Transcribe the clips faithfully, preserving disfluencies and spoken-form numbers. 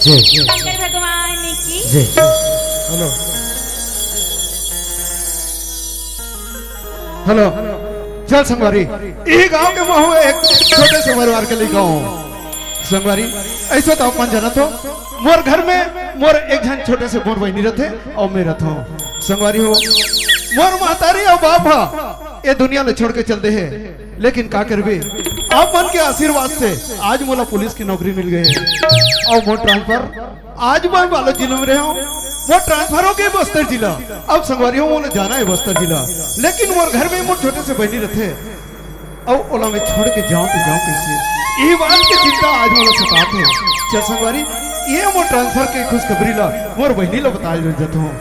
जय। शंकर भगवान की। जय। हेलो। हेलो। चल संगवारी, ये गांव के महू एक छोटे से परिवार के लइका हूँ। संगवारी, ऐसे तो अपन जानत हो, मोर घर में मोर एक झन छोटे से मोर बहिनी रथे अउ मैं रथों। संगवारी हो, मोर महतारी अउ बाप ह ये दुनिया ले छोड़ के चल दे हे, लेकिन का करबे, आप मन के आशीर्वाद से आज मोला पुलिस की नौकरी मिल गए हे अउ मोर ट्रांसफर। आज मैं बालोद जिला में रहे हूँ, मोर ट्रांसफर हो गए बस्तर जिला। अब संगवारी हो, मोला जाना है बस्तर जिला, लेकिन मोर घर में मोर छोटे से बहिनी रथे। अउ ओला मैं छोड़ के जाऊं तो जाऊं कैसे? यही बात के चिंता आज मोला सतात हे। चल संगवारी, ये मोर ट्रांसफर के खुशखबरी ला मोर बहिनी ला बताए ले जत हूँ।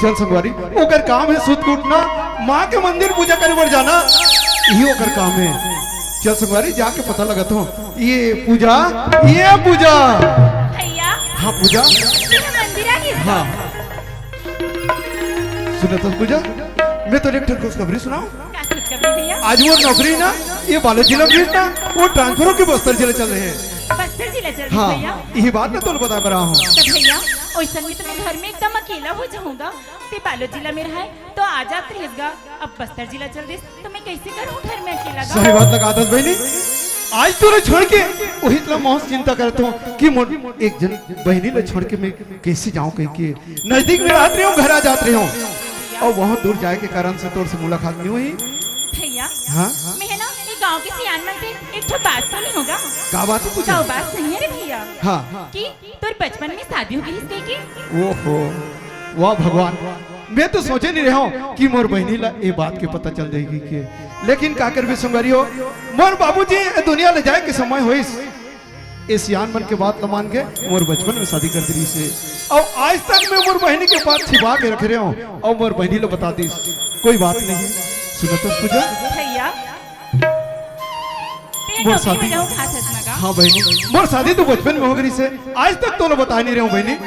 चल संगवारी, ओकर काम है सुत के उठना, माँ के मंदिर पूजा करे बर जाना, यही ओकर काम है। चल संगवारी, जाके पता लगत हूँ। ये पूजा, ये पूजा। भैया। हाँ पूजा। ये मंदिर आ गई। हाँ। सुनत हस पूजा, मैं तोर एक ठन खुशखबरी सुनाऊं। का खुशखबरी भैया? आज मोर नौकरी ना, ये बालोद जिला में ना, वो ट्रांसफर होके बस्तर जिला चल रहे हैं। बस्तर जिला चल रहे हाँ, भैया? यही बात ना तोला बता रहा हूँ। तो भैया, ओइसन में तो मैं घर में एकदम अकेला हो जाऊंगा। ते बालोद जिला में रहे तो आ जात रहिस गा, अब बस्तर जिला चल दिस तो मैं कैसे करूँ घर में अकेला गा? सही बात लगा दस बहिनी, आज तोला छोड़ के वही इतना मौत चिंता करत हूँ कि मोर एक जन बहिनी ला छोड़ के मैं कैसे जाऊं कह के। नजदीक में रहत रहे हूँ, घर आ जात रहे हूँ। अउ वहाँ दूर जाए के कारण से तोर से मुलाकात नहीं हुई। भैया, हाँ? मैं है ना, ये गांव के सियान मन से एक ठो बात सुनी होगा। का बात है पूजा? का बात सुनिए रे भैया। हाँ। कि तोर बचपन में शादी हो गई इसके की? ओहो, वाह भगवान, मैं तो सोचे नहीं रहा हूँ कि मोर बहिनी ला ये बात के पता चल जाएगी के। लेकिन का करबे संगवारी हो, मोर बाबूजी ये दुनिया ले जाए के समय होइस। ए सियान मन के बात ल मान के मोर बचपन में शादी कर दिस हे। अउ आज तक मैं मोर बहिनी के बात छिपा के रख रहे हूँ अउ मोर बहिनी ल बता दिस। कोई बात नहीं, सुनत हस पूजा? भैया, तेरे मोर नौकरी में शादी। जाऊँ खास हस ना का? हाँ बहिनी, मोर शादी तो बचपन में हो गई से, आज तक तोला बता नहीं रहे हूँ बहिनी,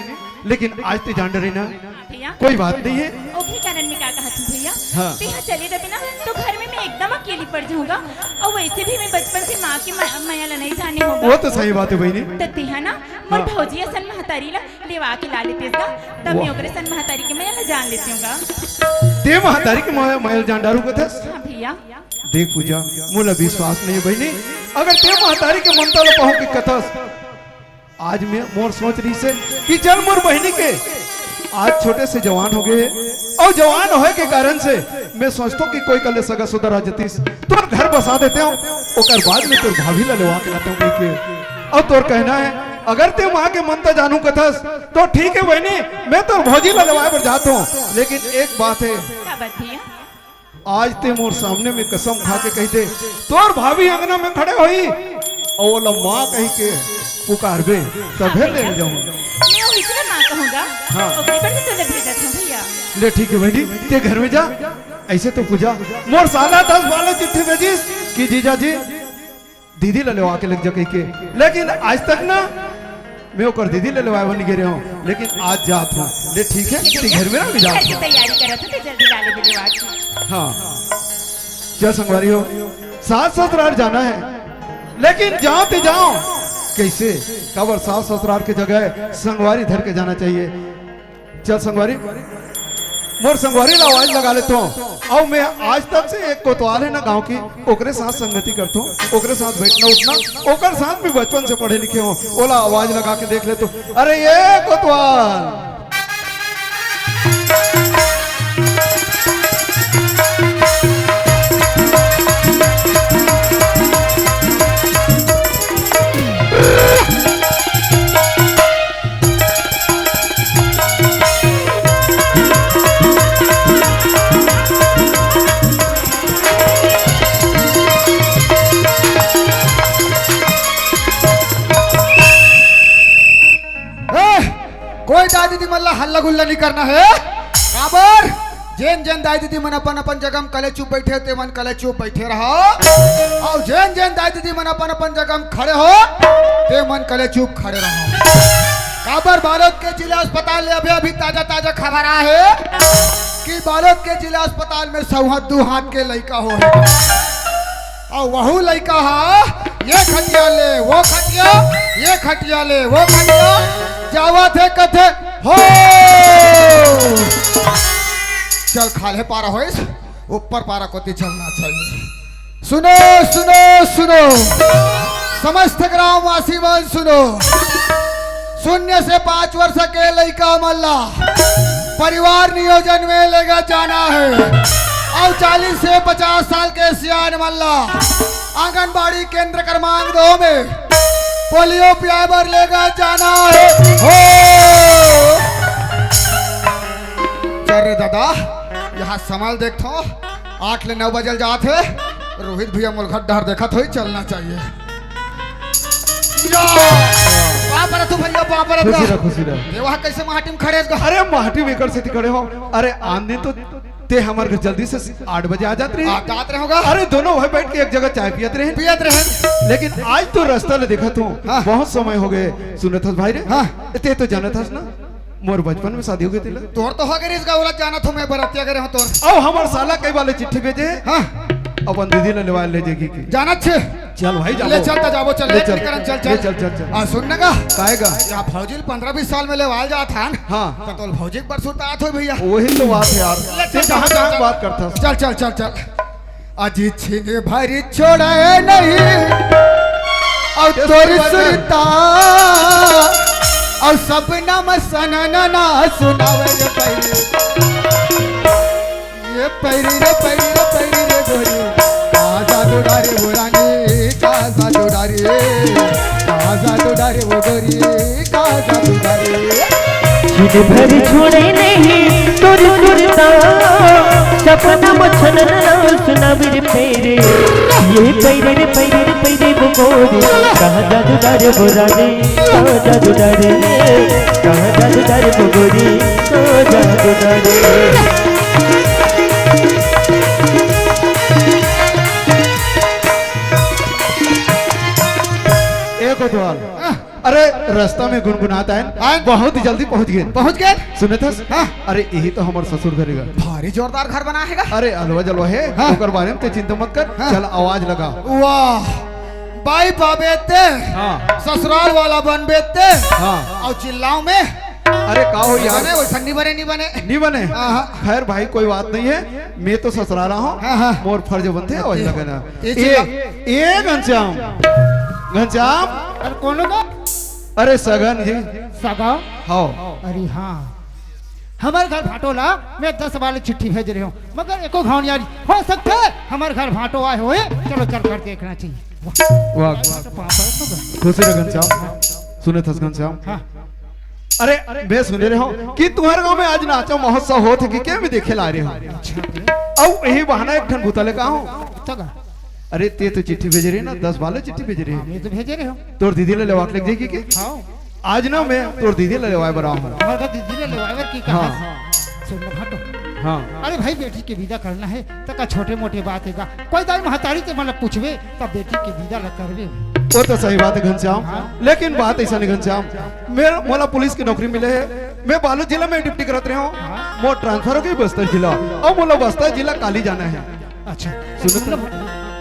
लेकिन आज ते जान डरे ना। भैया। कोई बात नहीं है। ओकरे कारण में का कहत हूँ भैया? हाँ। तेहा चले जाबे ना, तो घर में मैं एकदम अकेली पड़ जाऊंगा। अउ वैसे भी मैं बचपन से माँ के म-, मया ला नहीं जाने होगा। वो तो सही बात है बहिनी। तो तेहा ना, मोर हाँ। भौजी असन महतारी ला लेवा के ला लेतेस गा, तब मैं वाह। ओकरे सन महतारी के मया ला जान लेती हूँ गा। ते महतारी के मया, मया ला जान डारू कथस? हाँ भैया। देख पूजा, मोला विश्वास नहीं है बहिनी, अगर ते महतारी के ममता ला पाहूं के कथस, आज मैं मोर सोच रहिस हे कि चल मोर बहिनी के आज छोटे से जवान हो गए अउ जवान होए के कारण से मैं सोचतो कि कोई कल सगा सुधा रह जतिस, तोर घर बसा देते हो, ओकर बाद में तोर भाभी ला लेवा के लाते हो कह के। अउ तोर कहना है अगर ते माँ के मन त जानू कथस तो ठीक है बहिनी, मैं तोर भौजी ला लेवाए बर जात हूँ, लेकिन एक बात है। का बात भैया? आज ते मोर सामने में कसम खा के कहि दे, तोर भाभी अंगना में खड़े होही, अउ ओला माँ कहि के पुकारबे, तभे ले जाऊँ। मैं ओही ला माँ कहूँगा। हाँ। ओकरे बर तो तोला भेजत हूँ भैया। ले ठीक है बहिनी, ते घर में जा। ऐसे तो पूजा, मोर साला दस बार चिट्ठी भेजिस कि जीजा जी, दीदी ला लेवा के लेग जा कहिके, लेकिन आज तक ना मैं ओकर दीदी ला लेवाए बर नइ गे रहे हूँ, लेकिन आज जात हूँ। ले ठीक है, ते घर में ना, मैं जात हूँ। तैयारी करत हूँ, ते जल्दी ला ले लेवा के। हाँ, चल संगवारी हो, सास ससुराल जाना है, लेकिन जाओ ते जाओ कैसे? काबर सास ससुराल के जगह संगवारी धर के जाना चाहिए। चल संगवारी, मोर संगवारी ला आवाज लगा लेत हूँ। अउ मैं आज तक से एक कोतवाल है ना गांव की, ओकरे साथ संगति करत हूँ, ओकरे साथ बैठना उठना, ओकर साथ भी बचपन से पढ़े लिखे हूँ, ओला आवाज लगा के देख ले तू। अरे ये कोतवाल। ए, कोई दाई दीदी मन ला हल्ला गुल्ला नहीं करना है। काबर? जेन जेन दाई दीदी मन अपन अपन जगह में कले चुप बैठे, ते मन कले चुप बैठे रहो। अउ जेन जेन दाई दीदी मन अपन अपन जगह में खड़े हो, ते मन कले चुप खड़े रहो। काबर बालोद के जिला अस्पताल ले अभी अभी ताजा ताजा खबर आए हे कि बालोद के जिला अस्पताल में सौहा दू हाथ के लइका हो हे। अउ वहू लइका हा ये खटिया ले वो खटिया, ये खटिया ले, वो खटिया, जावत हे कथे, हो। चल, खाल्हे पारा होइस, ऊपर पारा कोती चलना चाहिए। सुनो, सुनो, सुनो, समस्त ग्रामवासी मन सुनो, शून्य से पाँच वर्ष के लइका मन ला परिवार नियोजन में लेगा जाना है, और चालीस से पचास साल के सियान मन ला आंगनबाड़ी केंद्र क्रमांक दो में पोलियो पियाए बर लेगा जाना है। हो। चल रे दादा, यहाँ समय ल देखथो, आठ ले नौ बजल जात हे। रोहित भैया मोला घर डहर देखत होही, चलना चाहिए। या! पाँव परत हँव भैया, पाँव परत हँव। खुशी रह, खुशी रह। ये वहाँ कैसे माटी में खड़े हस गा? अरे माटी में एकर सेती खड़े हँव। अरे आन दिन तो तें हमर घर जल्दी से आठ बजे आ जात रहे। आ जात रहे होगा। अरे दोनों भाई बैठ के एक जगह चाय पियत रहे। पियत रहे। लेकिन आज तो रस्ता ल देखत हँव, हाँ। बहुत समय हो गे। सुनत हस भाई रे? हाँ। तें तो जानत हस ना, मोर बचपन में शादी हो गे तेला। तोर तो हो गे रिहिस गा, ओला जानत हँव मैं, बरतिया करे हँव तोर। अउ हमर साला कई बार ले चिट्ठी भेजे हे। हाँ। अपन दीदी ला लेवा ले जाही कहिके। जानत हे। चल भाई, ले जाबो। चल त जाबो, चल, ले ले चल। चल, चल, चल। ले चल, चल, चल। आ, सुन ना गा। काय गा? या भौजी ल पंद्रह बीस साल में लेवाल जात हन। हाँ। त तोल भौजी के बर सुरता आत होही भैया। वही तो बात हे यार। ले चल, तें कहाँ, चल, कहाँ चल। बात करथस? चल, चल, चल, चल। अजी छिन भरी छोड़े नहीं, अउ ये तोर सुनता। सुरता, अउ सपना में सननना सुनावे रे पहिले। ये पैरी रे, पैरी रे, पैरी रे गोरी, का जादू डारे वो रानी, का जादू डारे, का जादू डारे वो गोरी, का जादू डारे। छिन भर छोड़े नहीं तोर सुरता, सपना में छनन ना सुनावे रे पैरी। ये पैरी रे, पैरी रे, पैरी वो गोरी, का जादू डारे वो रानी, का जादू डारे, का जादू डारे वो गोरी, का जादू डारे। ए कोतवाल, अरे रस्ता में गुनगुनात आएन, आएन। बहुत जल्दी पहुंच गेन। पहुंच गेन? सुनत हस? हाँ। अरे यही तो हमर ससुर घर हे गा। भारी जोरदार घर बना हे गा। अरे अलवा जलवा हे, हाँ। ओकर बारे में तें चिंता मत कर। हाँ। चल आवाज लगा। वाह, बाई पाबे तें, हाँ। ससुराल वाला बनबे तें, हाँ। अउ चिल्लाव मैं। अरे का हो यार? बने, वइसन नी बने, नी बने। नी बने? हाँ, हाँ। खैर भाई, कोई बात नहीं है, मैं तो ससुराला हँव, हाँ, हाँ। मोर फर्ज बनथे आवाज लगाना। ए, ए, ए घनश्याम, घनश्याम। अरे कोनो गा? अरे सगा जी। सगा? हाँ। अरे हाँ, हमर घर भाटो ला मैं दस बार ले चिट्ठी भेज रहे हँव, मगर एको घाव नी आय। हो सकथे हमर घर भाटो आय होही, चलो चल कर देखना चाहिए। वाह। वाह। पाँव परत हँव गा। खुशी रह घनश्याम। सुनत हस घनश्याम? हाँ। अरे, मैं सुने रहे हँव कि तुम्हर गाँव में आज नाचा महोत्सव होत हे कहिके मैं देखे ला रहे हँव। अच्छा। अउ यही बहाना एक ठन भूता ले का हँव। तगा। अरे, तें तो चिट्ठी भेजे रहे ना, दस बार ले चिट्ठी भेजे रहे। हाँ, मैं तो भेजे रहे हँव। तोर दीदी ला लेवा के लेग जाही कहिके। हाँ। आज ना मैं तोर दीदी ला लेवाय बर आए हँव। हमर घर दीदी ला लेवाय बर कहिके हाँ। कहा। सुन ना भाटो। हाँ। अरे भाई, बेटी के विदा करना हे, त का छोटे मोटे बात हे गा। कोई दाई महतारी ते मन ला पूछबे, त बेटी के विदा ला करबे। वो तो सही बात हे घनश्याम, हाँ। लेकिन बात अइसन हे घनश्याम, मैं, मोला पुलिस के नौकरी मिले हे, मैं बालोद जिला में ड्यूटी करत रहे हँव, हाँ। मोर ट्रांसफर हो गे बस्तर जिला, अउ मोला बस्तर जिला काली जाना हे। अच्छा, सुन सुन तो। ना,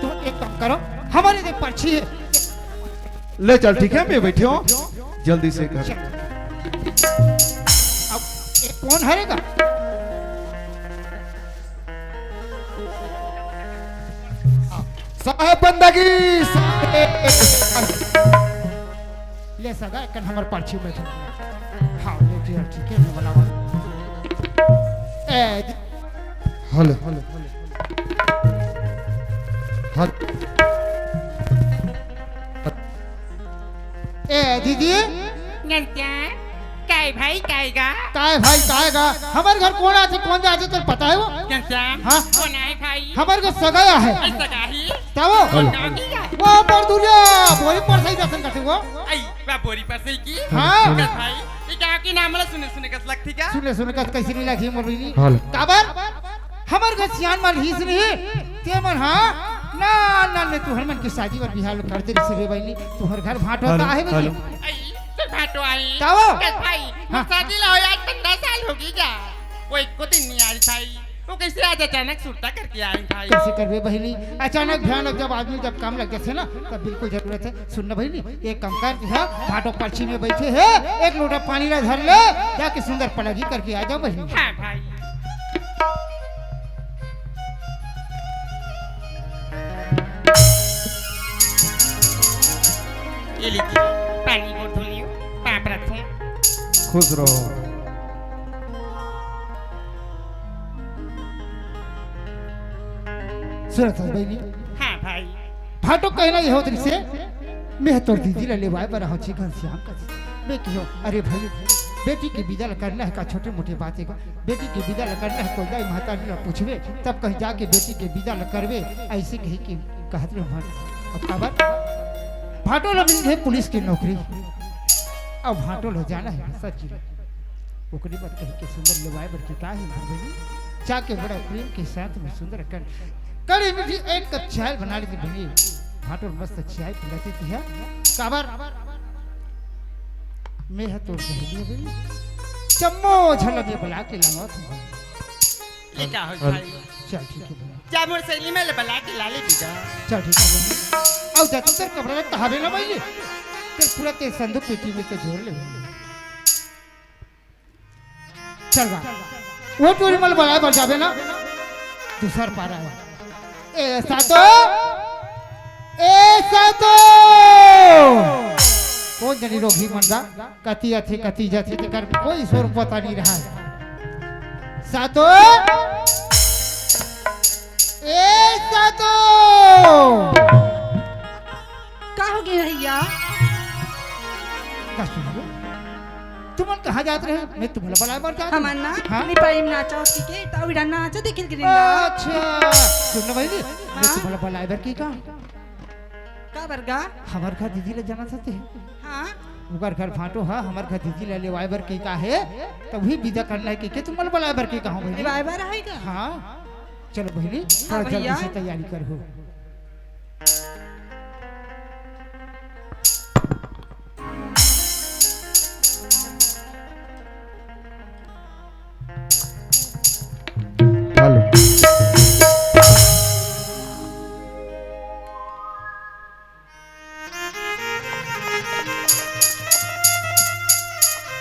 तुम एक काम करो, हमर दे पर्ची हे। ले चल, ठीक हे, मैं बइठे हँव, जल्दी से कर। चल। अब ये कोन हरे गा? साहेब बंदगी, साहेब। ले सगा, एक हमर पर्ची में। हाँ, ले दिया, ठीक हे, मैं बुलावा। ए, हेलो। हेलो। ए दीदी। नंदन, काय भाई, काय गा? काय भाई, काय गा? हमर घर कोन आथे, कोन जाथे, तोला पता हे वो? नंदन, हाँ? कोन आय भाई? हमर घर सगा आय हे। अई सगा ही? तब वो? हेलो। सगा ही गा? वो बड़ दुरिहा, बोरी पर सही दर्शन करथे वो। अई, वा बोरी पर सही की? हाँ। का भाई, ये गाँव के नाम ला सुने सुने कस लगथे का? सुने सुने कस कइसे नी लगही मोर बहिनी? हेलो। काबर? हमर घर सियान मन रहिस नहीं, ते मन हा, ना, ना, मैं तुहर मन के शादी बर बिहाव कर दे रिहिस रे बहिनी, तुहर घर भाटो हेलो, का आहे बहिनी? हेलो। अई, तोर भाटो आही। का वो? कस भाई, हाँ। शादी ला होय आज पंद्रह साल होगे गा। वो एको दिन नी आय भाई। वो कैसे आज अचानक सुरता करके आए भाई? कैसे करबे बहिनी, अचानक भयानक जब आदमी जब काम लग जाथे ना, तब बिल्कुल जरूरत हे। सुन ना बहिनी, एक काम कर, तैं हा भाटो के परछी में बइठे हे, एक लोटा पानी ला धर ले, जाके सुंदर पलागी करके आ जा बहिनी। हाँ भाई। ये लीजिए, पानी को धो लियो, पाप रखो। खुश रहो। सुनत हस बहिनी? हाँ भाई। भाटो कहना ये होत रिहिसे, मैं तोर दीदी ला लेवाए बर आहूँ जी घनश्याम कस। मैं कहेंव, अरे भाई, बेटी के बिदा ला करना हे का, छोटे मोटे बात हे का? बेटी के बिदा ला करना हे, कोई दाई महतारी ला पूछबे, तब कहीं जाके बेटी के बिदा ला करबे, अइसे कहिके कहत रहे मन। अब काबर? भाटो ला मिल गे पुलिस के नौकरी। अब भाटो ला जाना हे सच में। ओकरे बर कहिके सुंदर लेवाए बर के का हे ना बहिनी? जाके बड़ा प्रेम के साथ में सुंदर कन कड़ी मीठी एक कप चाय बना लेती बहिनी। भाटो मस्त चाय पिलाती थी है। काबर? मैं हा तोर सहेली हँव बहिनी। जम्मो झन ला मैं बला के लावत हँव। ये का होय भाई? चल ठीक हे बहिनी। जा मोर सहेली मन ला बला के ला ले बेटा। चल ठीक हे बहिनी। अउ जा तैं तोर कपड़ा ला तहाबे ना बहिनी। तैं पूरा तैं संदूक पेटी में तैं जोर ले बहिनी। चल गा। वो टूरी मन ला बलाए बर जाबे ना, दूसर पारा हे। ए सातो, ए सातो, कोन जनी रोगही मन गा, कती आथे, कती जाथे, तेकर कोई सोर पता नइ रहय। सातो, ए सातो। का हो गे भैया? का सुन रे? तुमन कहाँ जात रहे? मैं तुमला बलाए बर जात हँव। हमन ना हाँ? निपाई में नाचा होती के, त उड़ा नाचा देखे गिरी ना। अच्छा, सुन ना बहिनी, मैं हाँ? तुमला बलाए बर के का? का बर गा? हमर घर दीदी ला जाना चाहते हैं। हाँ? ओकर घर भाटो हा, हमर घर दीदी ला लेवाए बर के का हे, त उही बिदा करना हे के, के तुमला बलाए बर के कहँव बहिनी। लेवाए बर हे का? हाँ, चलो बहिनी, हाँ थोड़ा जल्दी भैया। से तैयारी करहू। हेलो।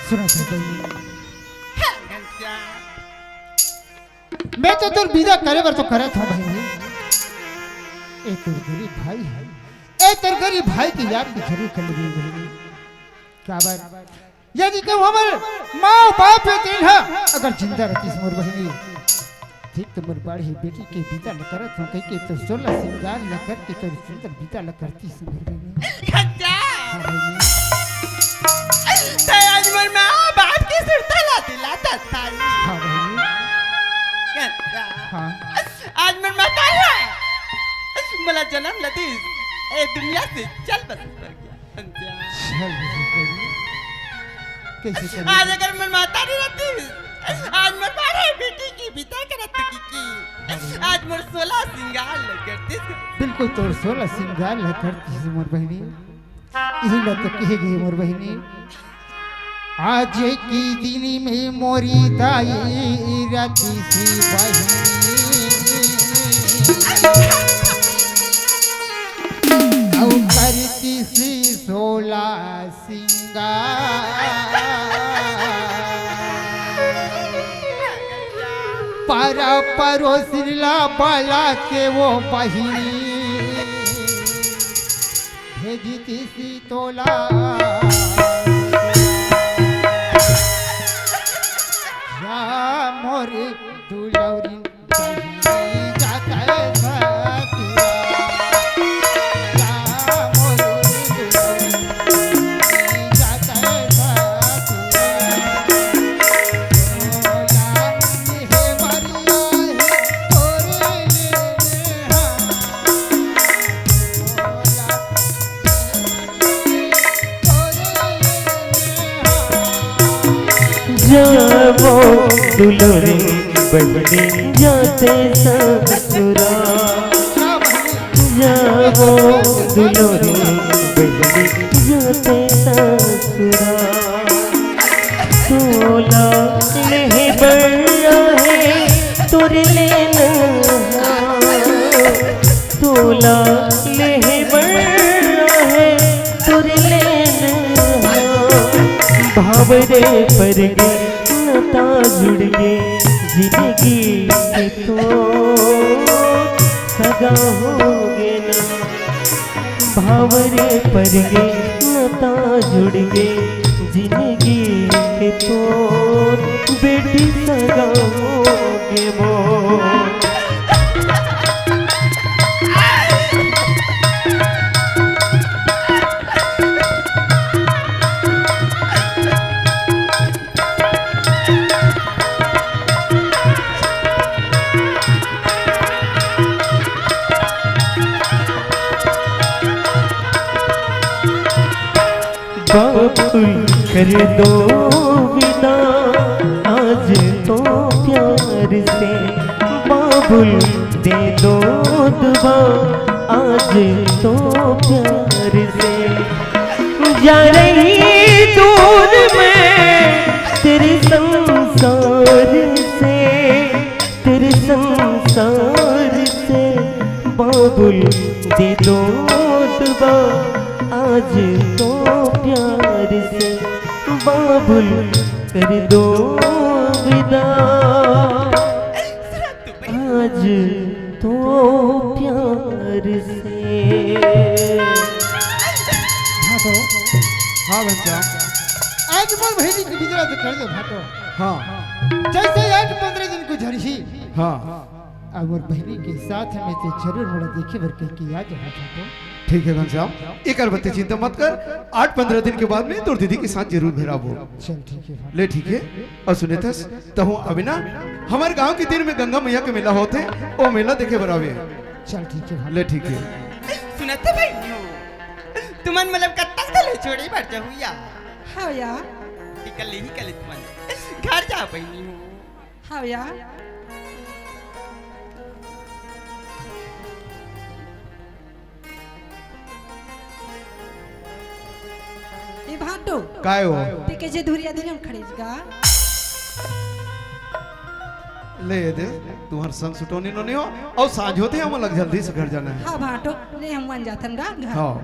सुनत हस बहिनी? मैं तो तोर बिदा करे बर तो करत हँव बहिनी। ए तोर गरीब भाई हे, ए तोर गरीब भाई के याद में जरूर कर लेबे बहिनी। काबर? यदि कहूँ हमर माँ बाप हे तेन हा अगर जिंदा रहतिस मोर बहिनी, ठीक त मोर बाढ़े बेटी के बिदा ल करत हँव कहिके तोर सोला सिंगार ल करके तोर सुंदर बिदा ल करतिस मोर बहिनी। खच्चा। हाँ बहिनी। तैं आज मोर माँ बाप के सुरता ला दिलात हस भाई। हाँ बहिनी। खच्चा। हाँ। आज मोर महतारी मोला जनम ल दिस, ए दुनिया से चल बस। चल, बहिनी। कैसे चल? आज अगर मोर महतारी रहतिस, आज मोर बाढ़े बेटी के बिदा करत की, की। आज मोर सोला सिंगार ल करतिस। बिल्कुल तोर सोला सिंगार ल करतिस मोर बहिनी। इही ल तो कहे गे मोर बहिनी। आज के दिन में मोरी दाई रतिस बहिनी। अउ करतिस सोला सिंगार। पारा परोसिन ला बला के वो बहिनी भेजितिस तोला। जा मोर दुलौरी जावो दुलरी बहिनी जाते ससुरा, जावो दुलरी बहिनी जाते ससुरा। सोला ले बड़ा है तोरे ले भावरे परगे नता जुड़गे जिनगी के तो सगा होगे ना। भावरे परगे नता जुड़गे जिनगी के तो बेटी सगा होगे वो। बाबुल कर दो विदा आज तो प्यार से, बाबुल दे दो दुआ आज तो प्यार से। जा रही दूर मैं तेरे संसार से, तेरे संसार से, बाबुल दे दो दुआ आज तो प्यार से, बाबुल कर दो विदा आज तो प्यार से। हाँ तो, हाँ बच्चा। आज मोर बहिनी के बिजरा तो कर दे भाटो। हाँ। जैसे आठ पंद्रह दिन को झड़सी। हाँ। अब मोर बहिनी के साथ में ते जरूर मोला देखे बर कह के आ जा भाटो। ठीक है घनश्याम, एकर बत्ती चिंता मत कर, आठ पंद्रह दिन के बाद में तोर दीदी के साथ जरूर भेराबो। चल ठीक है भाटो। ले ठीक है, अउ सुने थस, तहूँ अभी ना हमर गांव के तीर में गंगा मैया के मेला होथे, ओ मेला देखे बर आवे। चल ठीक है भाटो। ले ठीक है। सुनत हे बहिनी हो, तुमन मतलब कत्ता ले छोड़ी बर जहू या। हाँ या। टिकल ले ही कले तुमन। घर जा बहिनी हो। हाँ या। ए भाटो। काय हो? ते कैसे धुरिया धुरिया में खड़े गा? ले दे, तुहर संग सुटोनी नोनी हो, अउ सांझ होते हम लग जल्दी से घर जाना है। हाँ भाटो, ले हम वन जाथन गा घर। हाँ।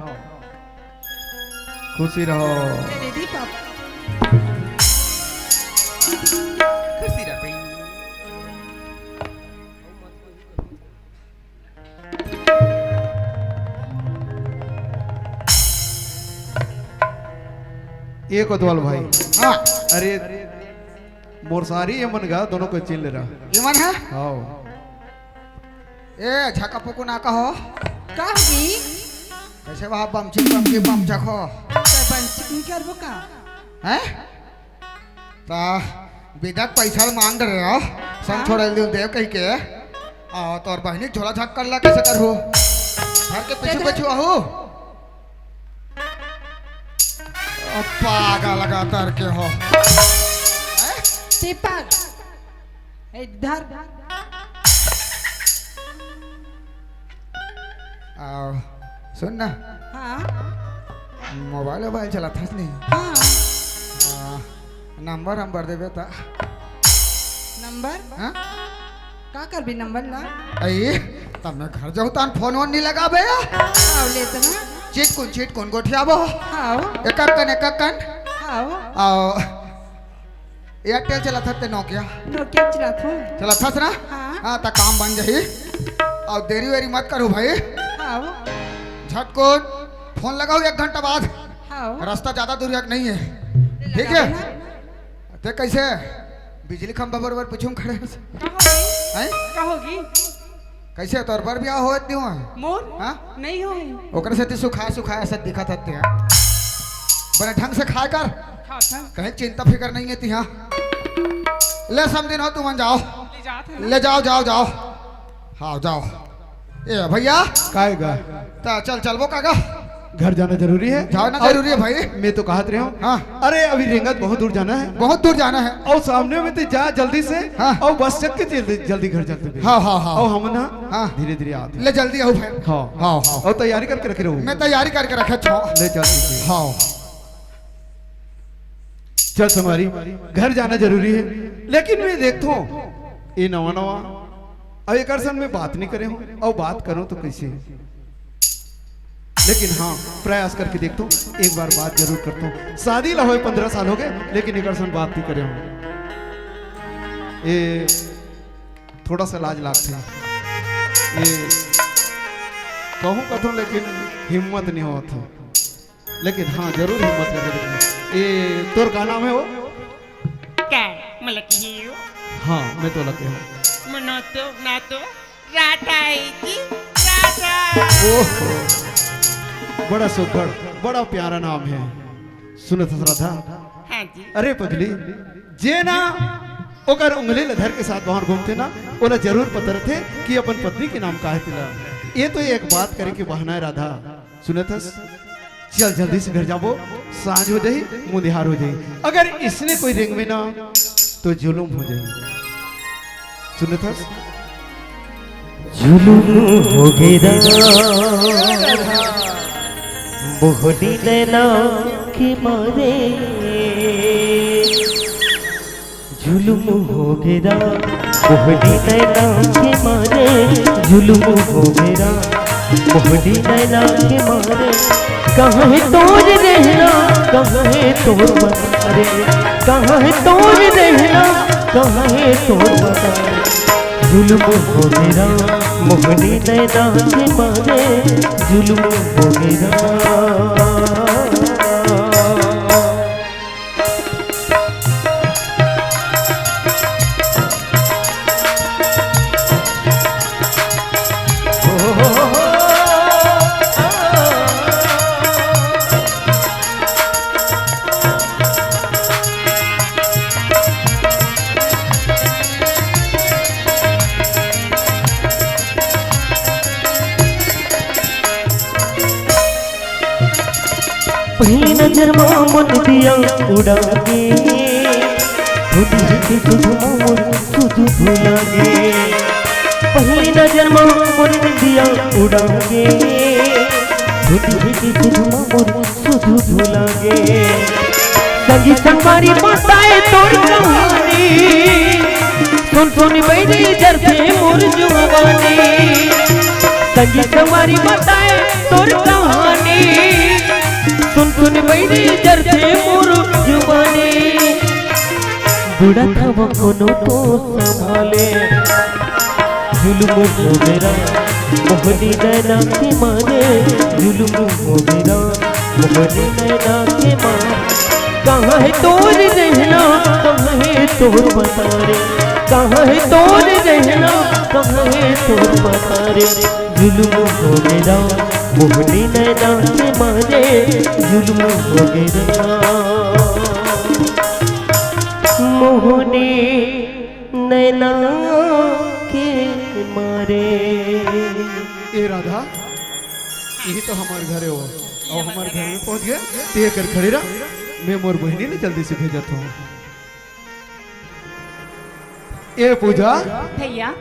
खुशी रहो। दीदी पापा। खुशी रह भाई। ये कोतवाल भाई। हाँ। अरे, मोर सारी ये मन गा, दोनों को चिन ले रहा। ये मन है? हाँ। ए, झका पुकु ना कहो। का होगी? कैसे बा बम चिक बम चिक बम चखो? तो बम चिक नहीं करबो का? हैं? ता विदा के पैसा ल मांग रहे हो, संग हाँ। छोड़े दिल देव कही के। आ, तोर बहिनी के झोला झाक कर ला कैसे करहू? घर के पीछू कैसे? पीछू आहू? ओ, पागल लगा तर के हो। हैं? दीपक, इधर। आओ, सुन ना। हाँ। मोबाइल वोबाइल चलाथस नहीं? हाँ। आ, नंबर नंबर देबे ता। नंबर? हाँ? का करबी नंबर ला? अई, तब मैं घर जाऊँ तान फोन वोन नहीं लगाबे या? आओ ले तना। चिटकुन चिटकुन गोठियाबो। आओ। एकक कन एकक कन। आओ। आओ। एयरटेल चलाथस ते नोकिया? नोकिया चलाथों। चलाथस ना? हाँ। हाँ, त काम बन जाही। अउ देरी वेरी मत करहू भाई। हाँ। झटकुन फोन लगाहू एक घंटा बाद। हाँ। रास्ता ज्यादा दूर नहीं है। ठीक है? ते कैसे बिजली खंभा बरोबर पीछू में खड़े हस? का होगी? हैं? का होगी? कैसे तोर बर बियाह होत नहीं हुआ? मोर? हाँ? नहीं होई। ओकरे सेती सुखाय सुखाय असन दिखत हस ते। बने ढंग से खाय कर। खात हन। कहीं चिंता फिकर नहीं है तिहा। ले समधिन हो तुमन जाओ। ले जात हन ना। ले जाओ, जाओ, जाओ। हाँ, जाओ। ए भैया। काय गा? ता चल, चलबो का गा? घर जाना जरूरी है। जाना जरूरी है भाई। मैं तो कहत रहे हूँ। हाँ। अरे अभी रेंगत बहुत दूर जाना है। बहुत दूर जाना है। अउ सामने में ते जा जल्दी से। हाँ। अउ बस चक के जल्दी, जल्दी घर जाते हैं। हाँ, हाँ, हाँ। अउ हम ना हाँ। धीरे धीरे आते हैं। ले जल्दी आओ भाई। हाँ। हाँ, हाँ। अउ तैयारी करके रखे रहो। मैं तैयारी करके रखे छो। ले चल ठीक है। हाँ। चल संगवारी, घर जाना जरूरी है, लेकिन मैं देखथों ये नवा नवा, अउ एकर संग मैं बात नहीं करे हूँ, अउ बात करूँ तो कैसे? लेकिन हाँ, प्रयास करके देखथों, एक बार बात जरूर करथों। शादी ला होय पंद्रह साल हो गए, लेकिन एक अइसन बात नहीं करे हूँ। ये थोड़ा सा लाज लागथे। ये कहूँ कथों, लेकिन हिम्मत नहीं होत हे। लेकिन हाँ, जरूर हिम्मत करके देखना। ये तोर का नाम है वो? का? मोला कही हो? हाँ, मैं तो लगे हूँ। मनो तो, ना तो। राधा है जी, राधा। ओहो, बड़ा सुघड़, बड़ा प्यारा नाम है। सुनत हस राधा? हाँ जी। अरे पगली, जे ना ओकर उंगली ल धर के साथ बाहर घूमथे ना, ओला जरूर पता रथे कि अपन पत्नी के नाम का है तिला। ये तो एक बात करे के बहाना है राधा। सुनत हस? चल जल्दी से घर जाबो, सांझ हो जाही, मुंदिहार हो जाही। अगर इसने कोई रेंगवे ना, तो जुलुम हो जाही। सुनत हस? जुलुम हो गे रा, मोहनी नैना के मारे। जुलुम हो गे रा, मोहनी नैना के मारे। जुलुम हो गे रा, मोहनी नैना के मारे। कहाँ है तोर रहना, कहाँ है तोर बसारे? कहाँ है तोर रहना, कहाँ है तोर बसारे? जुलुम हो गे रा, मोहनी नैना के मारे। जुलुम हो गे रा। पहिली नजर मा मन दिया उड़ा गे, खुद ही के खुद मोर खुद भुला गे। पहिली नजर मा मन दिया उड़ा गे, खुद ही के खुद मोर खुद भुला गे। संगी संगवारी बताए तोर कहानी, सुन सुन बहिनी जरथे मोर जुबानी। संगी संगवारी बताए तोर कहानी, सुन सुन बहिनी जरथे मोर जुबानी। बुढ़त हव कोनो तो संभाले, जुलुम हो गे रा, मोहनी नैना के मारे। जुलुम हो गे रा, मोहनी नैना के मारे। कहाँ है तोर रहना, कहाँ है तोर बसारे? कहाँ है तोर रहना, कहाँ है तोर बसारे? जुलुम हो गे रा, मोहनी नैना के मारे। जुलुम हो गे रा, मोहनी नैना के मारे। ए राधा, यही तो हमार घर है वो। अउ हमार घर में पहुंच गए, ते कर खड़े रह, मैं मोर बहिनी ले जल्दी से भेजत हूँ। ए पूजा, भैया।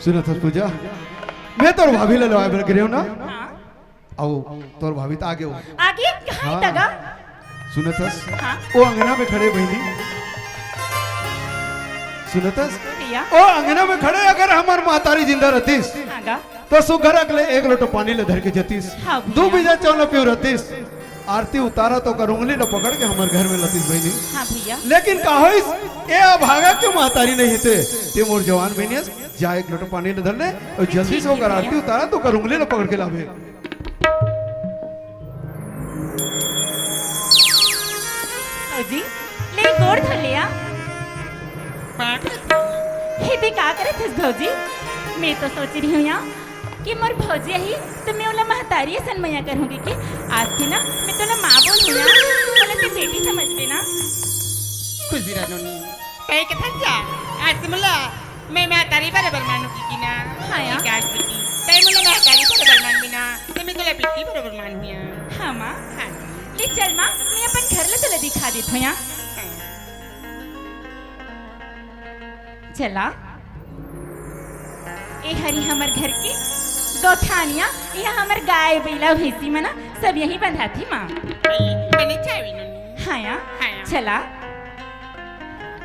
सुनत हस पूजा, मैं तोर भाभी ले लवाए बर गे रेहेंव ना। हाँ। अउ तोर भाभी त आगे हो। आगे? कहाँ हाँ। तगा? सुनत हस? हाँ। ओ अंगना में खड़े बहिनी। सुनत हस? भैया। ओ अंगना में खड़े अगर हमर महतारी जिंदा रहतिस, हाँ गा। तो सुघर अकले एक लोटा पानी ले धर के जतिस। हाँ भैया। दू बीजा चाउर ल पिउरतिस। आरती उतारत ओकर उंगली ल पकड़ के हमर घर में लतिस बहिनी। हाँ भैया। लेकिन का होइस? ए अभागा के महतारी नहीं हे ते। ते मोर जवान बहिनी हस, जा एक लोटा पानी ल धर ले अउ जल्दी से ओकर आरती उतारत ओकर उंगली ल पकड़ के लाबे। भौजी, ले गोड़ धो ले आ। हे बे, का करत हस भौजी? मैं तो सोच रही हूँ या कि मोर भौजी आही तो मैं ओला महतारी असन मया करहूँ कि आज से ना मैं तोला माँ बोलहूँ या, मोला ते बेटी समझबे ना। खुशी रह नोनी, तैं कथन जा, आज से मोला मैं महतारी बरोबर मानहूँ कि ना? हाँ या। विकास बेटी, तैं मोला महतारी बरोबर मानबे ना, त मैं तोला बेटी बरोबर मानहूँ या। हाँ माँ। हाँ। ले चल माँ, मैं अपन घर ल तोला दिखा देत हूँ या। हाँ। चला। ए हरी हमर घर के गौठानिया, इहाँ हमर गाय, बइला, भैंसी मन सब यहीं बंधाथे माँ। बने चाहे नोनी। हाँ या। हाँ या। चला।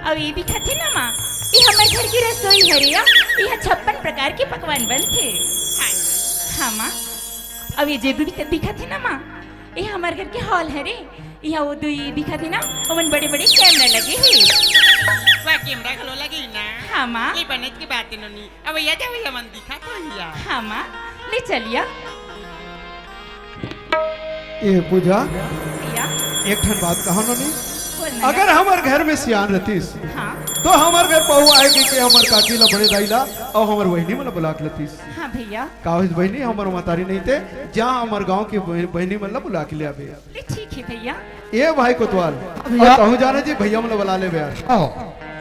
अउ ये दिखथे ना माँ, ये हमर घर की रसोई हरे या, इहाँ छप्पन प्रकार के पकवान बनथे। हाँ। हाँ माँ। अब ये जे दू दिख-, दिखत हे ना माँ, ये हमर घर के हॉल हरे। यहाँ वो दुई दिखत हे ना, ओमन बड़े-बड़े कैमरा लगे हे। वाह, कैमरा घलो लगे ना? हाँ माँ। ले बनेच के बात हे नोनी। अब भैया जा, भैया मन दिखत हो भैया। हाँ माँ, ले चलिया। ए पूजा, भैया। एक ठन बात कहा नोनी, बोल ना। अगर हमर घर में सियान रहतीस, हाँ। तो हमर घर बहू आए के, के हमर काकी ला, बड़े दाई ला, अउ हमर बहिनी मन ला बुला के लेतीस। हाँ भैया। का होइस बहिनी, हमर महतारी नहीं ते, जा हमर गांव के बह-, बहिनी मन ला बुला के ले आबे। ले ठीक हे भैया। ए भाई कोतवाल, भैया। अउ कहूँ जाना जी, भैया मन ला बुला लेबे यार। हाँ।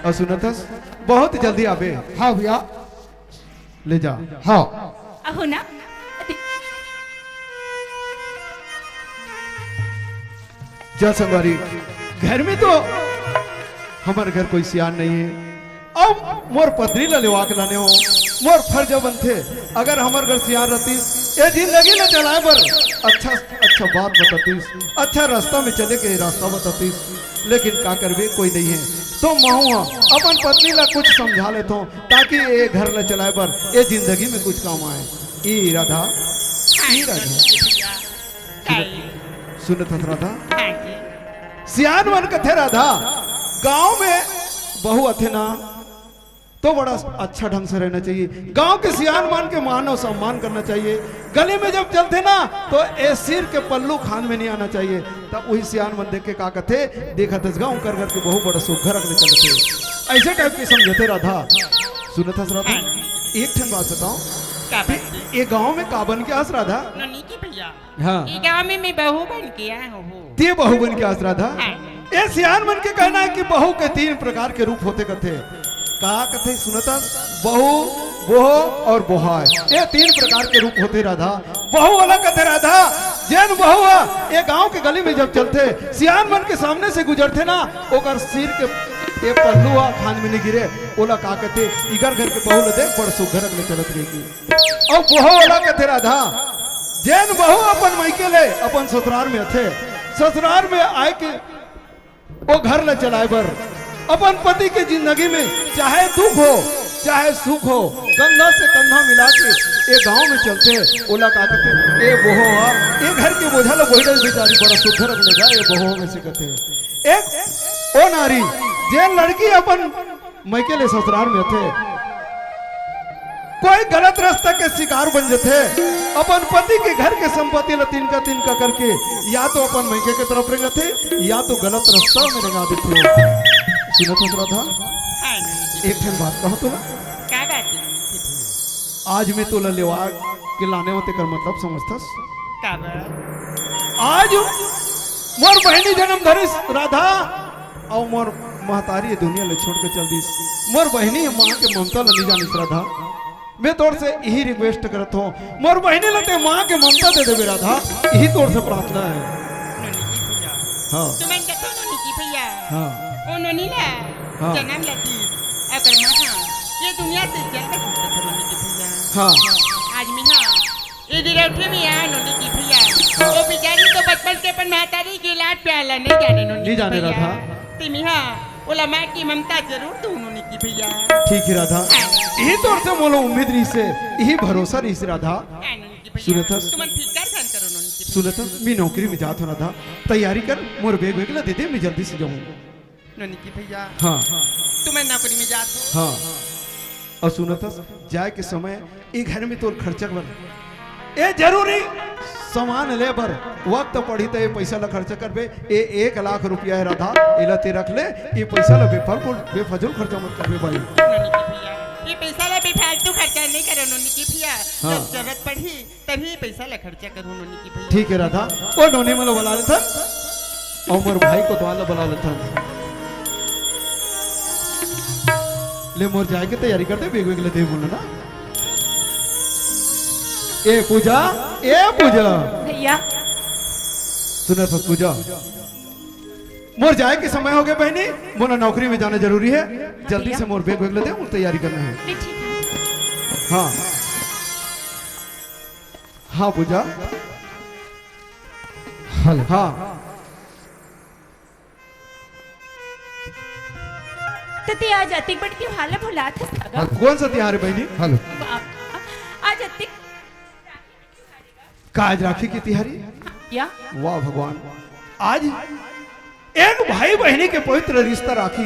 अउ सुनत हस, बहुत जल्दी आबे। हाँ भैया। ले जा। हाँ। अहो ना। जा संगवारी, घर में तो हमर घर कोई सियान नहीं है। अब मोर पत्नी ला लेवा के लाने हो, मोर फर्ज बनथे। अगर हमर घर सियान रहतीस, ये जिंदगी ला चलाए बर अच्छा, अच्छा बात बतातीस, अच्छा रास्ता में चले के रास्ता बतातीस, लेकिन का करबे, कोई नहीं है। तो महू ह अपन पत्नी ला कुछ समझा लेथों, ताकि ये घर ला चलाए बर, ये जिंदगी में कुछ काम आए। ई राधा, ई राधा। सुनत हस राधा? हाँ जी। सियान मन कथे राधा, गांव में बहू आथे ना, तो बड़ा अच्छा ढंग से रहना चाहिए। गांव के सियान मन के मान अउ सम्मान करना चाहिए। गली में जब चलथे ना, तो ए सिर के पल्लू खान में नहीं आना चाहिए। तब वही सियान मन देख के का कथे, देखत हस गा, ओकर घर के बहू बड़ा सुघर अगले चलथे। ऐसे टाइप के समझथे राधा। सुनत हस राधा? हाँ। एक ठन बात बताओ, का बात? ये गांव में का बन के आस राधा? नोनी की भैया। हाँ। ई गांव में मैं बहू बन के आए हूँ। ते बहू बन के आस राधा? हाँ। ए सियान मन के कहना है कि बहू के तीन प्रकार के रूप होथे कथे। का कथे सुनत हस? बहू, बोह और बोहाय। ये तीन प्रकार के रूप होथे राधा। बहू वाला कथे राधा, जेन बहू ह ये गांव के गली में जब चलथे, सियान मन के सामने से गुजरथे ना, ओकर सिर के ये पल्लू ह खान में नहीं गिरे, ओला का कथे, इकर घर के बहू ल देख, बड़ सुघर अगले चलत रहिगे। अउ बहू वाला कथे राधा, जेन बहू अपन मइके ले अपन ससुरार में आथे, ससुरार में आए के ओ घर ल चलाए बर अपन पति के जिंदगी में चाहे दुख हो, चाहे सुख हो, कंधा से कंधा मिला के ए गांव में चलथे, ओला का कथे, ए बहू ह, ए घर के बोझा ल बोही डरे बेचारी, बड़ा सुघर अगले गा, ए बहू में से कथे। एक ओ नारी, जेन लड़की अपन मइके ले ससुरार में होथे, कोई गलत रास्ता के शिकार बन जथे, अपन पति के घर के संपत्ति ल तिनका तिनका करके या तो अपन मइके के तरफ रेंगथे, या तो गलत रास्ता में रेंगा देथे। सुनत हस राधा? हाँ, नोनी जी। एक ठन बात कहूँ तोला। का बात है, नोनी जी? आज मैं तोला लेवा के लाने हों तेकर मतलब समझथस? का बात? आज मोर बहिनी जन्म धरिस राधा, अउ मोर महतारी ये दुनिया ले छोड़ के चल दिस। मोर बहिनी ह माँ के ममता ल नइ जानिस राधा। मैं तोर से इही request करत हों, मोर बहिनी ल ते माँ के ममता दे देबे राधा, इही तोर से प्रार्थना है। नोनी की भैया। हाँ। तुमन कथो नोनी की भैया। हाँ। ओ नोनी ला हाँ। जन्म ल दिस, अगर माँ ये दुनिया से चल गई तो नोनी की भैया। हाँ। आज मैं हाँ ये डिलौठी में आ नोनी की भैया। हाँ। वो बेचारी तो बचपन से अपन महतारी के लाड प्यार ला नहीं जाने नोनी नहीं की जाने भैया। राधा। ते मिहा ओला माँ की ममता जरूर दू नोनी की भैया। ठीक है राधा। हाँ। यही तोर से मोला उम्मीद रहिस हे, यही भरोसा रहिस हे राधा। हाँ, नोनी की भैया। सुनत हस? तुमन फिकर झन करो नोनी की भैया। सुनत हस? मैं नौकरी में जात हों राधा। तैयारी कर, मोर bag वैग ला दे दे, मैं जल्दी से जाहूँ। नोनी की भैया। हाँ। तुमन नौकरी में जात हो। हाँ। अउ सुनत हस, जाए के समय ए घर में तोर खर्चा बर, ए जरूरी सामान ले बर वक्त पड़ही त ए पैसा ला खर्चा करबे। ए एक लाख रुपया हे राधा, एला ते रख ले, ए पैसा ला बेफालतू, बेफजूल खर्चा मत करबे भाई। नोनी की भैया, ये पैसा ला बेफालतू खर्चा नहीं करो नोनी की भैया। हाँ। जब जरूरत पड़ही तभी पैसा ला खर्चा करूँ नोनी की भैया। ठीक है राधा, ओ नोनी मन ला बुला लेथन, अउ मोर भाई कोतवाल ला बुला लेथन। ले मोर जाए के तैयारी कर दे, bag वैग ला दे बोलो ना। ए पूजा, ए पूजा। भैया। सुनत हस पूजा, मोर जाए के समय होगे बहिनी, मोला नौकरी में जाना जरूरी है। जल्दी भैया। से मोर bag वैग ला दे, मोर तैयारी करना है। ले ठीक है। हाँ। हाँ पूजा। हेलो। हाँ। त ते आज अतिक बड़ तिहार ला भुलात हस का गा? हेलो। कौन सा तिहार है बहिनी? हेलो। आ-, आज अतिक का आज राखी के तिहारी? या? वाह भगवान, आज एक भाई बहिनी के पवित्र रिश्ता राखी,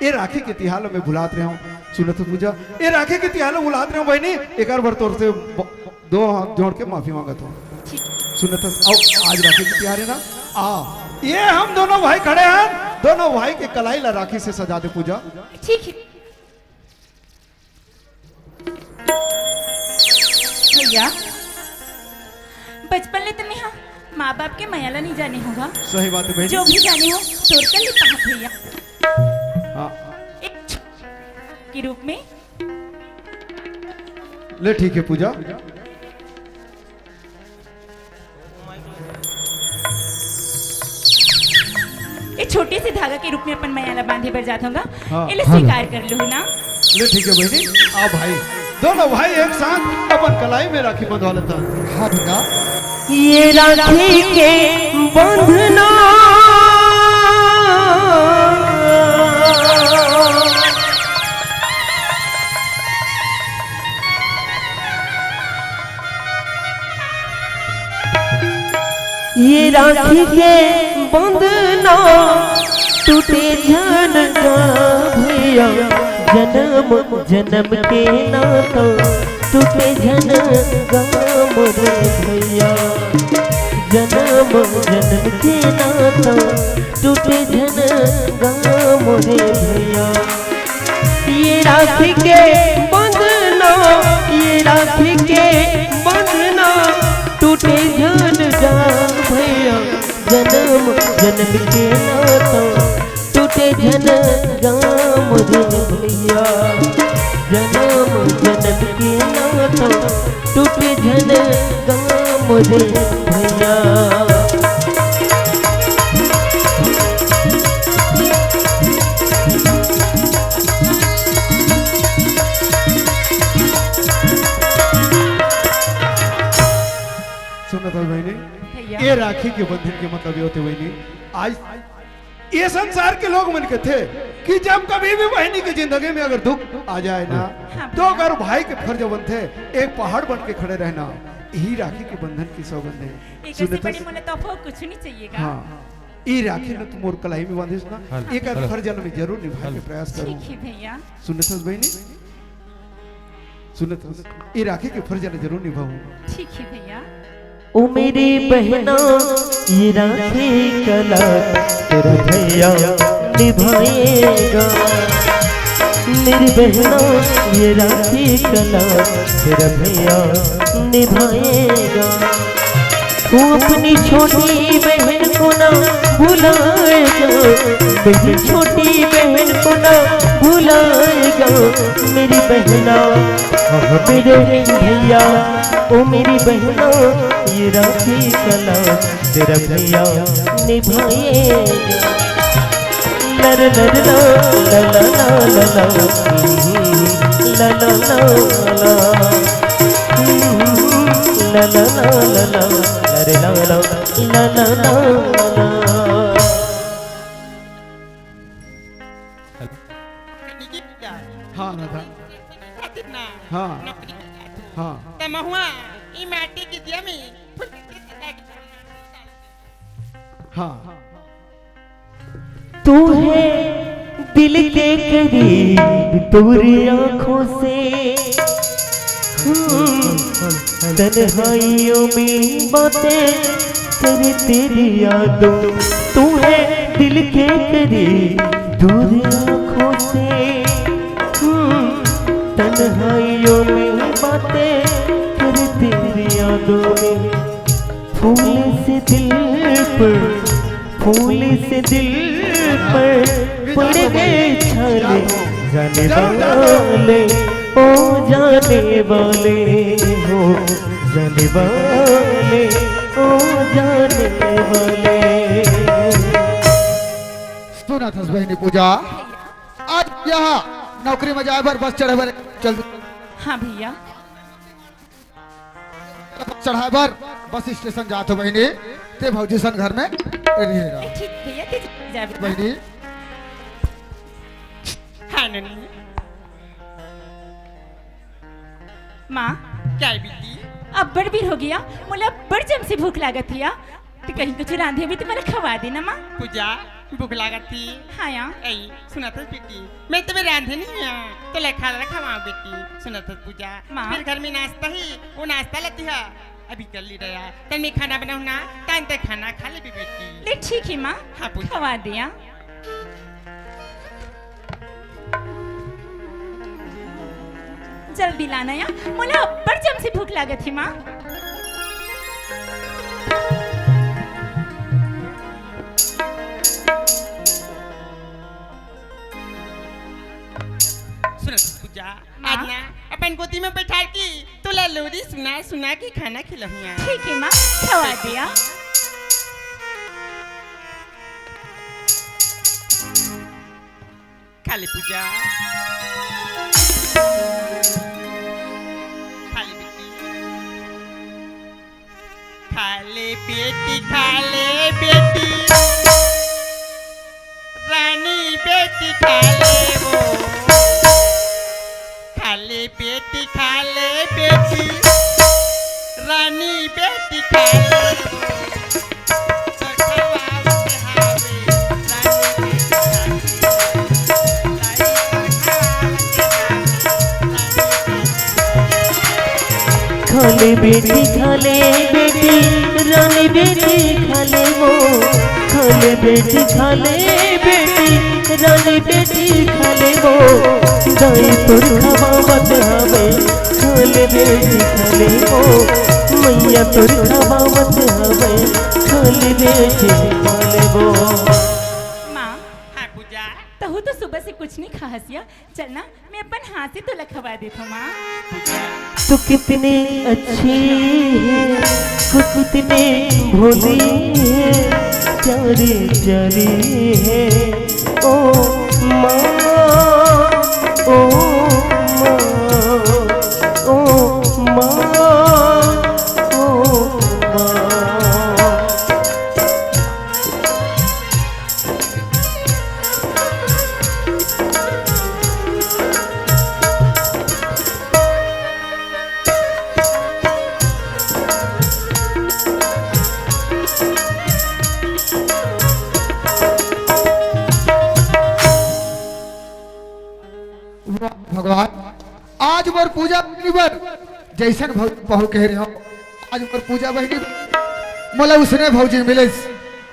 ये राखी के तिहार ल मैं भुलात रहे हूँ। सुनत हस पूजा, ये राखी के तिहार ल भुलात रहे हूँ बहिनी, एक बार तोर से ब-, दो हाथ जोड़ के माफी मांगत हूँ। ठीक। सुनत हस, आओ, आज राखी के तिहार है ना, आ, ये हम दोनों भाई खड़े हैं, दोनों भाई के कलाई ला राखी से सजा दे पूजा। ठीक है। भैया, बचपन ले तो मैं हा माँ बाप के मया ला नहीं जाने होगा। सही बात है बहन। जो भी जाने हो, तोर कर ले पाप भैया। हाँ। एक के रूप में। ले ठीक है पूजा। ये छोटे से धागा के रूप में अपन मया ला बांधे बर जात होगा। हाँ। ये ले हाँ। स्वीकार कर लो ना। ले ठीक है बहनी, आ भाई, दोनों भाई एक साथ अपन कलाई में राखी बंधवा लेता। हाँ बेटा। ये राखी के बंधना। ये राखी के बंधना टूटे झन गा भैया, जन्म जन्म के नाता टूटे झन गा मोरे भैया, जन्म जन्म के नाता टूटे झन गा मोरे भैया। ये राखी के बंधना, ये राखी के बंधना टूटे झन गा भैया, जन्म जन्म के नाता टूटे झन गा मोरे भैया, जन्म जन्म के नाता टूटे झन गा मोरे भैया। सुनत हस बहिनी, भैया। ये राखी के बंधन के मतलब ये होथे बहिनी, आज ये संसार के लोग मन कथे कि जब कभी भी बहिनी के जिंदगी में अगर दुख आ जाए ना, हाँ। तो अगर भाई के फर्ज बनथे एक पहाड़ बन के खड़े रहना, यही राखी के बंधन की सौगंध है। एक ऐसे सुनत हस बड़ी मोला तोहफा कुछ नहीं चाहिएगा। हाँ, ये राखी न तू मोर कलाई में बांधिस ना, हाँ। एक हाँ। फर्ज ल मैं जरूर निभाए के प्रयास करूँ। ठीक है भैया। सुनत हस बहिनी, सुनत हस, ये राखी के फर्ज ल जरूर निभाऊँ। ठीक है भैया। ओ मेरी बहना, ये राखी कला तेरा भैया निभाएगा। मेरी बहना, ये राखी कला तेरा भैया निभाएगा। वो अपनी छोटी बहन को ना भुलाएगा, मेरी छोटी बहन को ना भुलाएगा। मेरी बहना, मेरे भैया, ओ मेरी बहना, ये राखी कला तेरा भैया निभाएगा। लर लर ला, ला ला ला ला ला, हम्म, ला ला ला ला, हम्म, ला ला ला ला ला, लर ला ला, ला ला ला ला। हाँ दादा। हाँ। हाँ। त महुआ ई माटी के दिया में फुट के सजा के हाँ। तू है दिल के करीब, तोरी आंखों से, हम्म, तन्हाइयों में बातें करे तेरी यादों। तू है दिल के करीब, दूर आंखों से, हम्म, तन्हाइयों में बातें करे तेरी यादों में। फूल से दिल पर, फूल से दिल पर पड़ गए छाले, जाने वाले, ओ जाने वाले, हो जाने वाले, ओ जाने वाले। सुनत हस बहिनी पूजा, आज यहाँ नौकरी में जाए बर, बस चढ़े बर चल। हाँ भैया। चढ़ाए बर बस स्टेशन जात हो बहिनी, ते भौजी सन घर में रही रहा। ठीक भैया, ते जाबे। बहिनी। हाँ ननी। माँ। क्या है बेटी? अब्बड़ बेर हो गे या, मोला अब्बड़ जम से भूख लागत हे या। त कहीं कुछ रांधे होबे त मोला खवा देना माँ। पूजा, भूख लागत हे? हाँ या। ए, सुनत हस बेटी, मैं तोला रांधे नइ हँव, तोला खाना खवाहूँ बेटी। सुनत हस पूजा, माँ। फेर घर में नाश्ता हे, ओ नाश्ता ला तिहा अभी कर ले रहा। तब मैं खाना बनाहूँ ना, तब तैं खाना खा लेबे बेटी। ले ठीक हे माँ, हाँ, पूजा। खवा दे या। जल्दी लाना या, मोला अब्बड़ जम से भूख लागत हे माँ। सुन पूजा, माँ। आज ना अपन गोदी में बैठा के तोला लोरी सुना सुना के खाना खिलाहूँ। ठीक हे माँ, खवा दे या। खा ले पूजा, खा ले बेटी, खा ले बेटी, खा ले बेटी, रानी बेटी खा ले वो। खा ले बेटी, खा ले बेटी, रानी बेटी खा ले वो। खा ले बेटी, खा ले बेटी, रानी बेटी खा ले वो। खा ले बेटी, खा ले बेटी, रानी बेटी खा ले वो। दाई तोर खवावत हवे, खा ले बेटी खा ले वो। मैया तोर खवावत हवे, खा ले बेटी खा ले वो। माँ, हाँ पूजा। तहू तो सुबह से कुछ नहीं खाहस या। चल ना, मैं अपन हाथ से तोला खवा देत हँव माँ। तू कितनी अच्छी है, तू कितनी भोली है, प्यारी प्यारी है। ओ माँ, ओ माँ, ओ माँ, ओ माँ। वाह भगवान, आज मोर पूजा बहिनी बर जइसन भौ-, बहू कहे रहे हो, आज मोर पूजा बहिनी मोला उसने भौजी मिलिस।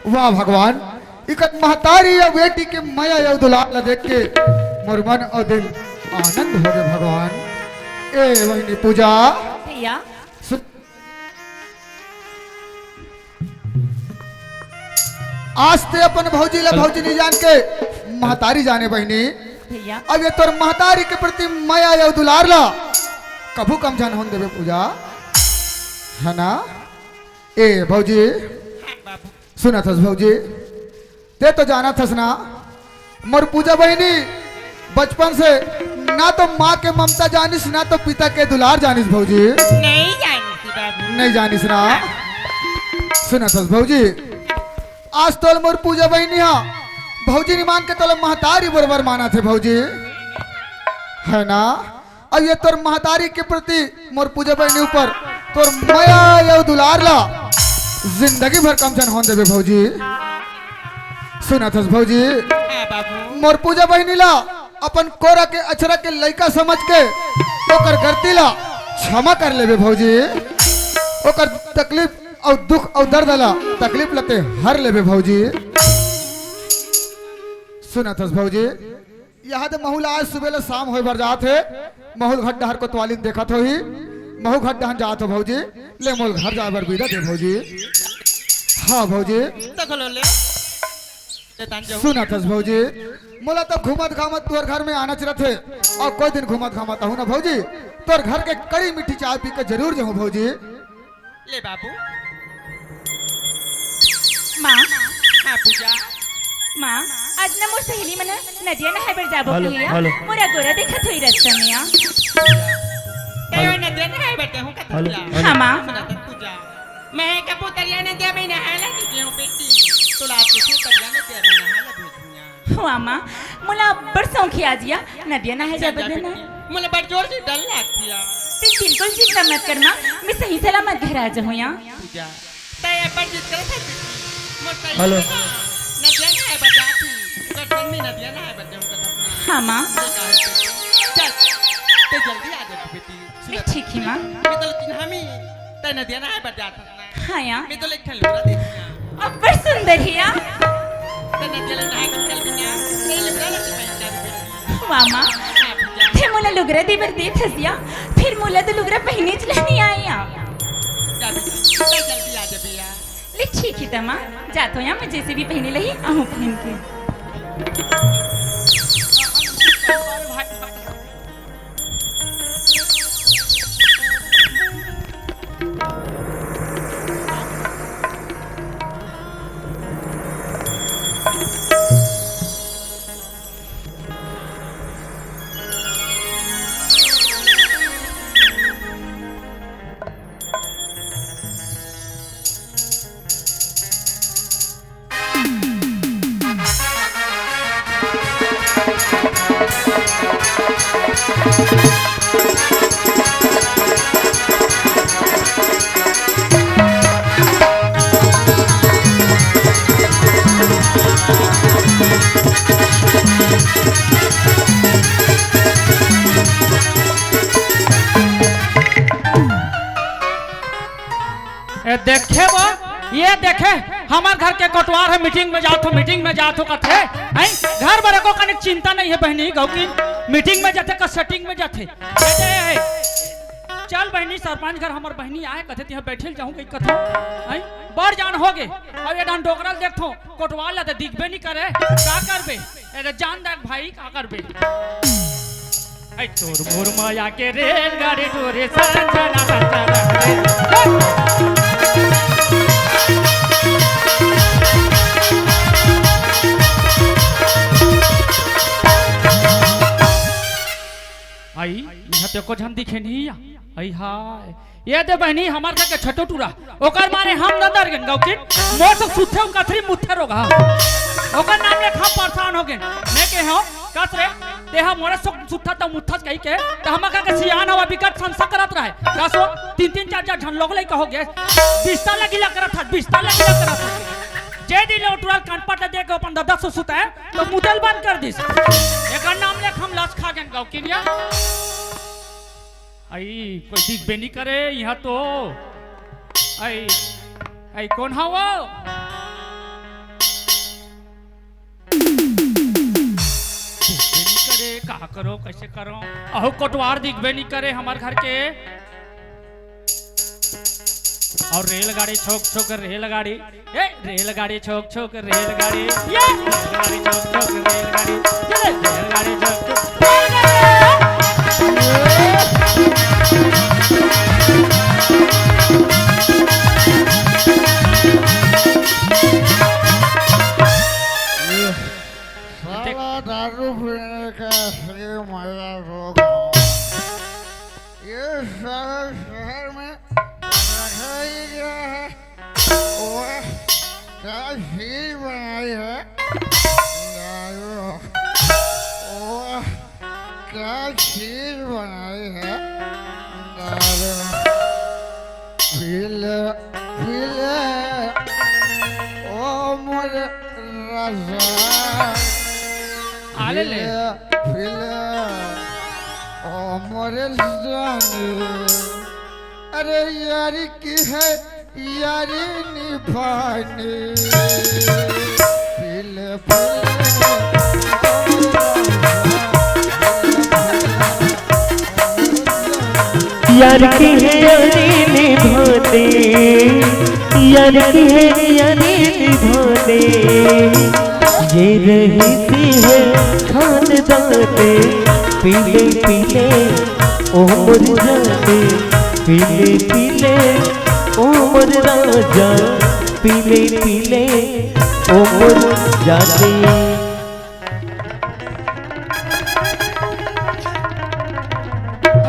वाह भगवान, इकर महतारी अउ बेटी के मया अउ दुलार ला देख के मोर मन अउ दिल आनंद हो गे भगवान। ए बहिनी पूजा, भैया। सु-, आज तैं अपन भौजी ला भौजी नइ जान के महतारी जाने बहिनी। भैया। अब ये तोर महतारी के प्रति मया अउ दुलार ला कभू कम झन होन देबे पूजा, है ना? ए भौजी, हाँ बाबू। सुनत हस भौजी, तैं तो जानत हस ना, मोर पूजा बहिनी बचपन से ना तो माँ के ममता जानिस, ना तो पिता के दुलार जानिस भौजी। नइ जानिस बाबू। नइ जानिस ना। सुनत हस भौजी, आज तोला मोर पूजा बहिनी हा भौजी नइ मान के तोला महतारी बरोबर मानत हे भौजी, है ना? अब ये तोर महतारी के प्रति मोर पूजा बहिनी ऊपर तोर मया अउ दुलार ला जिंदगी भर कम झन होन देबे भौजी। सुनत हस भौजी, हाँ बाबू। मोर पूजा बहिनी ला अपन कोरा के अचरा के लइका समझ के ओकर गलती ला क्षमा कर लेबे भौजी। ओकर तकलीफ अउ दुख अउ दर्द ला, तकलीफ ला तैं हर लेबे भौजी। सुनत हस भौजी, यहाँ तो महू ला आज सुबह ले शाम होय बर जात हे। महू ल घर डहर कोतवाली देखत होही। महू घर डहर जात हो भौजी। ले मोला घर जाय बर बिदा दे भौजी। हाँ भौजी। देख लो ले। ले तान जाहू। सुनत हस भौजी, मोला तो घूमत घामत तोर घर में आना च रथे। अउ कोई दिन घूमत घामत आहूँ ना भौजी, तोर घर के कड़ी मीठी चाय पी के जरूर जाहूँ भौजी। ले बाबू। माँ। हाँ पूजा। माँ, आज ना मोर सहेली मन नदिया नहाय बर जाबो हेलो, कहिया। हेलो। मोर अगोरा देखत होही रस्ता में आ। कहो नदिया नहाय बर जाहूँ का हेलो, तुला? हेलो। हाँ माँ। सुनत हस पूजा, मैं कभू तरिया नदिया में नहाय ला नइ गेंव बेटी। तुला आज के तरिया नदिया में नहाय ला भेजहूँ। वाह माँ, मोला अब्बड़ सौंख हे आज या नदिया नहाय जाय बर बेटी। मोला बड़ जोर से डर लागत हे। तैं बिल्कुल चिंता मत कर माँ, मैं सही सलामत घर आ जाहूँ या। पूजा, तैं अब्बड़ जिद करत हस बेटी। मोर तैं हेलो। नदिया नहाय बर जात ही, तोर संग में नदिया नहाय बर जाहूँ कथस ना। हाँ माँ। तैं का हे बेटी? चल, तैं जल्दी आ जा बेटी। ले ठीक हे माँ। मैं तोला चिन्हामी, तैं नदिया नहाय बर जात हस ना। हाँ या। मैं तोला एक ठन लुगरा दे दूँ या। अब्बड़ सुंदर हे या। तैं नदिया ले नहा के निकल के ना, तैं लुगरा ला के पहिन जा बेटी। वाह माँ, हाँ, पूजा। तैं मोला लुगरा दे बर देत हस या, फेर मोला तो लुगरा पहिनेच ल नइ आय या। जा बेटी, तैं जल्दी आ जा भैया। ले ठीक हे त माँ, जात हों या, मैं जइसे भी पहिने ल ही आहूँ पहिन के। ए, देखे वो, ये देखे, हमर घर के कोटवार हे, मीटिंग में जात हों, मीटिंग में जात हों कथे, हैं? घर बर एको कनिक चिंता नइ हे बहिनी, गौकिन मीटिंग में जाथे, का सेटिंग में जाथे। ए, ए, ए, चल बहिनी, सरपंच घर हमर बहिनी आय, कथे तिहाँ बइठे ल जाहूँ कहिके कथों, हैं? बड़ जान होगे, अब ये डाहन डोकरा ल देखथों, कोटवार ला त दिखबे नइ करे, का करबे? अरे जान दे भाई, का करबे? ऐ तोर मोर माया के रेलगाड़ी टोरे संजना संजना रे। आई, इहाँ तो एको झन दिखे नहीं या। आई हाय। ये दे बहिनी, हमर घर के छोटू टूरा, ओकर मारे हम न डर गेन गौकिन, मोर तो सुत्थे उन कथरी मुत्थे रोगा। ओकर नाम ले हम परेशान हो गेन। मैं के हो, कस रे, तेहा मोरे सो सुत्था त मुत्थस कहिके, त हमर घर के सियान हवा बिकट संसा करत रहे। कस हो, तीन तीन चार चार झन लोग लइका हो गे। बिस्तर लगी लग करत हस, बिस्तर लगी लग करत हस। जे दिन ले टूरा ल कनपट ल देके अपन ददा सो सुता हे, त मुदे ल बंद कर दिस। एकर नाम ले हम लस खा गेन गौकिन या। आई, कोई दिखबे नइ करे, इहाँ तो। आई, आई, कोन हवव? दिखबे नइ करे, का करों, कइसे करों? अहो, कोटवार दिखबे नइ करे, हमर घर के। अउ रेलगाड़ी छोक छोक रेलगाड़ी, ए, रेलगाड़ी छोक छोक रेलगाड़ी, ये रेलगाड़ी छोक छोक रेलगाड़ी, ये रेलगाड़ी छोक छोक रेलगाड़ी। ये साला दारू पीने का असली मजा होगा। ये साला शहर में रखा ही गया है। वाह, क्या चीज बनाई है। वाह, क्या चीज बनाई है। पी ले, पी ले, ओ मोरे राजा। आ ले ले। पी ले, पी ले, ओ मोरे रानी। अरे यारी की है यारी निभानी। पी ले, पी ले। यार की है यारी निभानी, यार की है यारी निभानी। ये रही सी है खानदानी, पी ले, पी ले, ओ मोर जाने, पी ले, पी ले, ओ मोर राजा, पी ले, पी ले, ओ मोर जाने।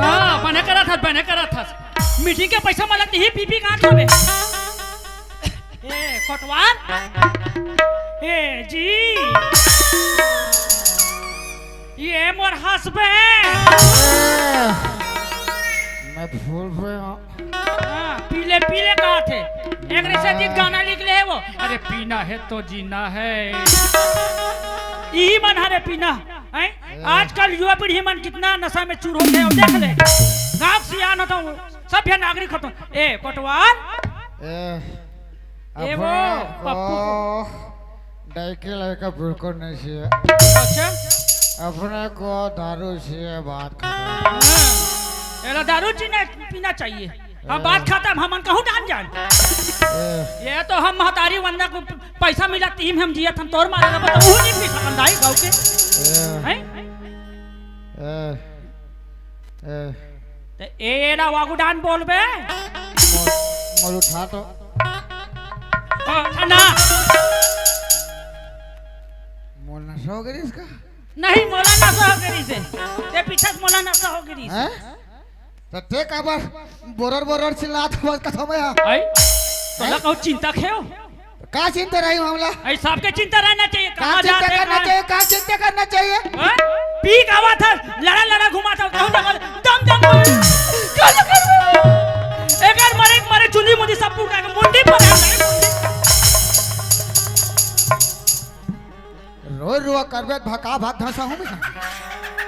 हाँ, बने करत हस, बने करत हस। मीटिंग के पैसा मांगत नहीं, पी पी कहाँ खाबे? ए, कोटवार। ए, जी। ये मोर हस्बैंड। ए, मैं फूल पे हाँ। हाँ, पीले पीले कहा थे। एक रे से गीत गाना लिख ले हे वो, अरे पीना है तो जीना है। इही मन हरे पीना। हैं? आजकल युवा पीढ़ी मन कितना नशा में चूर होथे, अउ देख ले, गाँव सियान होथे, सभ्य नागरिक होथे। ए कोटवाल, ए, ए वो, अपने पप्पू को को डाइके लड़का बिल्कुल नहीं चाहिए। अच्छा। अपने को दारू चाहिए, बात खत्म। हाँ। एला दारू पीना, पीना चाहिए। हम ए। बात खत्म, हमन कहूँ जान जान। ए। ये तो हम महतारी वंदना को पैसा मिला, तीन हम जिया, हम तोर मारे ला बता, वो नहीं पी सकन दाई गाँव के। ए। हैं? ए। ए। ते ए, एला वागुडान बोलबे? मोर, मोर उठा तो। ओ, ना। मोर नशा हो गई इसका? नहीं, मोला नशा हो गई से। ते पीछे से मोला नशा हो गई से। हैं? तो ते काबर बोरर बोरर चिल्लात हवस का समय है? आई? तोला कहूँ चिंता खेव? का चिंता रही मामला? आई सबके चिंता रहना चाहिए। का कहाँ चिंता जाते, करना कहाँ चाहिए? का चिंता करना चाहिए? हाँ? पी के आवा था, लड़ा लड़ा घुमा था, कहूँ ना कहूँ, दम दम बोल। का ना कर? एकर मारे, मारे चुंदी मुंदी सब फूट के मुंडी पर आ गए, मुंडी। रोज रोज करबे त भका भात धसा हूँ मैं।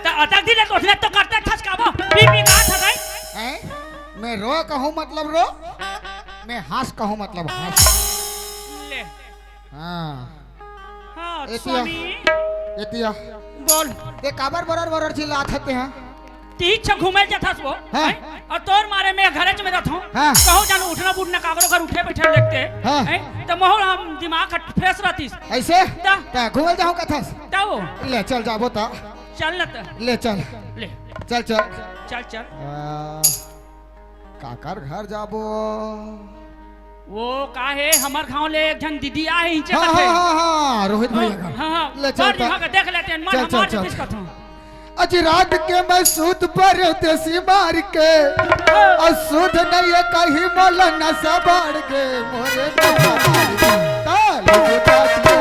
त अटक दिले तो उसने तो करते थस का वो, पी पी का था भाई। हैं? मैं रो कहूँ मतलब रो, मैं हँस कहूँ मतलब हँस। ले। हाँ। हाँ, एतिया, स्वामी। एतिया। बोल। ते काबर बरर बरर चिल्लात हते हैं? तीच छ घूमे जथस वो, हाँ। हैं? अउ तोर मारे मैं घरे च में रहत हूँ। हाँ। कहूँ जानो उठना बुठना काकरो घर उठे बैठे लगते, हाँ। हैं? त महू हम दिमाग फ्रेश रहतीस। ऐसे? त? त घूमे जाहूँ कथस? त वो। ले चल जाबो त। चल न त। ले चल। ले। चल चल। चल चल। आ, काकर घर जाबो? वो का हे, हमर गाँव ले एक झन दीदी आहे, इंचे हाँ, कथे। हाँ, हाँ, हाँ, रोहित भैया घर। हाँ, हाँ, ले, चल, चल। देख लेते हैं, मन चल, हमार चल, चल। किस कथों? अजी रात के मैं सूत परदेसी मार के, हाँ। अउ सुध नहीं कहीं मोला नशा बाढ़ के, मोरे नशा बाढ़ के। ताल उठा के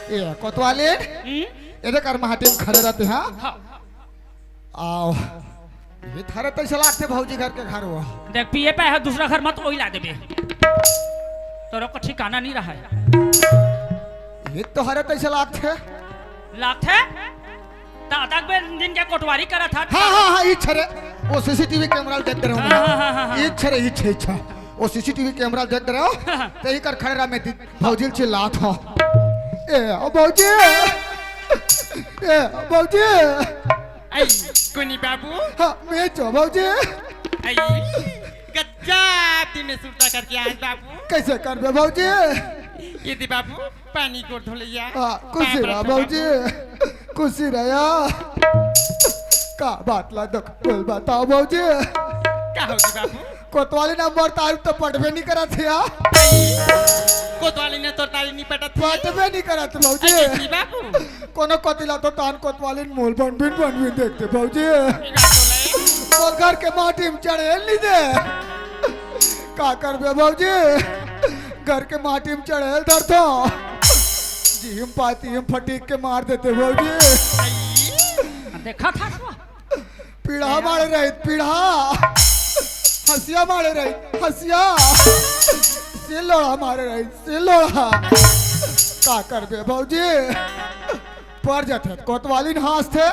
ए, कोतवालिन, हम्म? एदे कर माटी में खड़े रहते हैं। हाँ। आओ, ये थारे तैसे लागथे भौजी घर के घर वो। देख, पिए पे है, दूसरा घर मत ओई ला देबे। तोरो को ठिकाना नहीं रहा है। ये तो हरे तैसे लागथे। लागथे? त अतक बेर दिन के कोटवारी करत हस। हाँ, हाँ, हाँ, इच्छा रे। वो सीसीटीवी कैमरा देख रहे हो हाँ, ना? हाँ, हाँ, हाँ, हाँ। इच्छा रे, इच्छा, इच्छा। वो सीसीटीवी कैमरा देख रहे हो? हाँ, हाँ। ते ही कर खड़े रहा, मैं दि-, भौजी ल चिल्लात हूँ। ए, ओ भौजी। ए, ओ भौजी। आई, कोनी बाबू? हाँ, मैं जो भौजी। आई, गजब दिन में सुरता करके आए बाबू। कैसे करबे भौजी? ये दे बाबू। पानी गोड़ धो ले या। हाँ, खुशी रहा भौजी, खुशी रहा। का बात ला दुख बोल बताओ भौजी। का होगी बाबू? कोतवालिन मोर तारीफ तो पटबे नहीं करत हे यार। कोतवालिन तोर तारीफ नहीं पटत हे? पटबे नहीं करत भौजी। अरे जी बाबू। कोनो कोती ला तो तान कोतवालिन मोल बनबिन बनबिन देखते भौजी। मोर घर के माटी में चढ़े नहीं दे। का करबे भौजी? घर के माटी में चढ़ेल धरथो। जीम पाती हम फटीक के मार देते भौजी। देखा था तो? पीढ़ा मारे रहित, पीढ़ा। हंसिया मारे रहित, हंसिया। सिलोड़ा मारे रहित, सिलोड़ा। का करबे भौजी? पर जथे त कोतवालिन हाँसथे,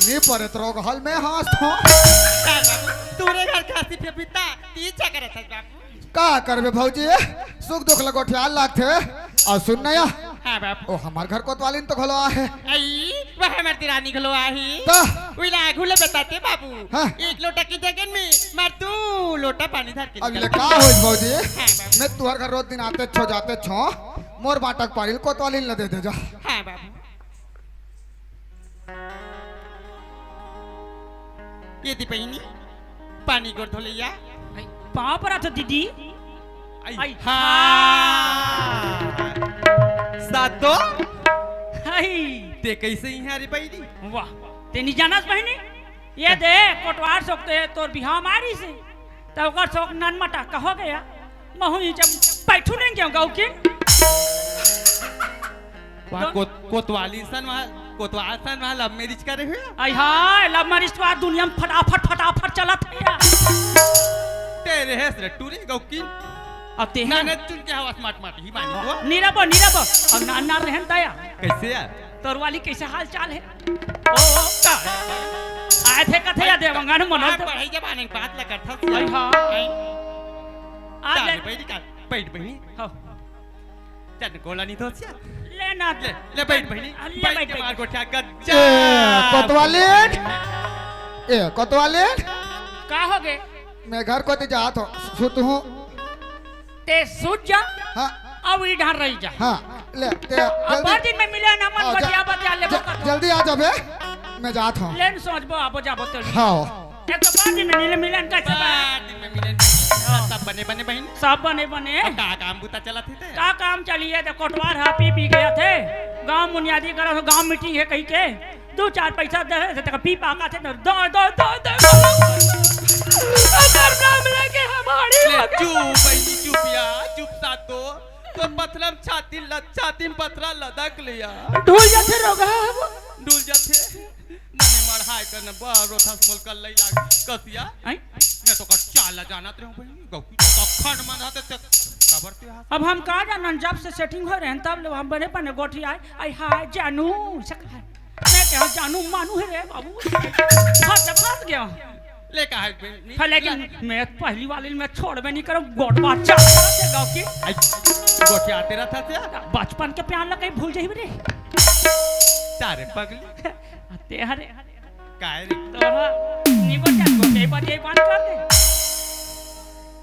नी परे त रोगहल में हाँसथों। का बाबू, तोरे घर खासी पे बिता, तीन चक्कर था बाबू। का करबे भौजी, सुख दुख ल गोठियाल लागथे। अउ सुन न या, हाँ बाबू। ओ हमर घर कोतवालिन तो घलो आहे। आई, वह हमर दिरानी घलो आही। त? उइला आगू ले बताते बाबू। हाँ। एक लोटा की जगह में मार दू लोटा पानी धर के अब निकल ले का होइस भौजी? हाँ बाबू। मैं तुहर घर रोज दिन आते छो जाते छो। मोर बाटक पारी ल कोतवालिन ल दे दे जा। हाँ बाबू। ये दी बहिनी, पानी गोड़ धो ले या। आई, पाँव परा तो दीदी। आई, आई। हाँ। सातो। आई। ते कैसे ही है रे बहिनी? वाह, ते नहीं जानस बहिनी? ये दे, कोटवार सोक ते तोर बिहाव मारी से। त ओकर सोक नन मटा कहो गया। महू ही जब बैठू नहीं क्यों गौ के। वाह, कोत-, कोतवाली सन वहाँ, कोतवाल सन वहाँ love marriage करे हुए। आई हाय, love marriage तो आज दुनिया में फटाफट, फटाफट चलत हे यार। तेरे है से टूरी गौ की। अब ते हैं। ना, ना, चुन के हवा smart माटी ही मानी हो। नीरब, नीरब, अब ना, ना रहन दया। कैसे यार? तोर वाली कैसे हाल चाल है? ओ, ओ, का? आए थे कथे या देवंगा ने मनोज हाँ, तो। पढ़ाई जब आने के बाद लगा था। आई हाँ। आई। आज चल, ले। बैठ का, बैठ बहिनी। हाँ। चल, गोला नहीं दोसिया। ले ना। ले, ले बैठ बहिनी। ले बैठ बैठ के बैठ। मार गोठिया गज्जा। ए, कोतवाली। ए, कोतवाली। का हो गे? मैं घर कोती जात हूँ, सुत हूँ। ते सुत जा। हाँ। अब इधर रही जा। हाँ, ले, ते अब जल्दी। बड़ दिन में मिले ना, मन हाँ, बतिया, बतिया लेबो ज-, करबो। जल्दी आ जाबे, मैं जात हूँ। लेन सोचबो, आबो जाबो तो। हाँ। एक तो बड़ दिन में मिले, मिलन कैसे बा? बड़ दिन में मिले। सब बने, बने बहिन। सब बने, बने। अब का काम बूता चलत हे ते? का काम चलिए, तो कोटवार हा पी, पी गया थे। गांव बुनियादी करा, गांव meeting है कहीं के। दो चार पैसा दे, से तक पी पाका थे, दो, दो, दो, दो, दो। अगर नाम लेके हमारी ले, हो गई। चुप, बहिनी, चुप या, चुप सातो। तो पथरा में छाती ल-, छाती में पथरा लदक लिया। ढूल जाथे रोगा। ढूल जाथे। मने मढ़ाई करने बारो था स्मॉल कर लई लाग कसिया। आई? मैं तो कर चाल जानत रहूं बहिनी, गौकी तो खंड मन रहते ते खबर ते हाथ। अब हम का जानन, जब से setting हो रहे हैं, तब ले हम बने बने गोठी आए, आई हाय जानू, सक-, मैं कहा जानू मानू है रे बाबू। फंस, फंस गया। ले का है बे? हाँ, लेकिन मैं पहली वाली मैं छोड़बे नहीं करब, गोटवा चाहते गाँव की। आई, गोटिया तेरा था से? बचपन के प्यार ला कहीं भूल जाइबे रे। तारे पगली। ते हरे। काय रे? तोरा नी बचा, गोटे बजे बात कर दे।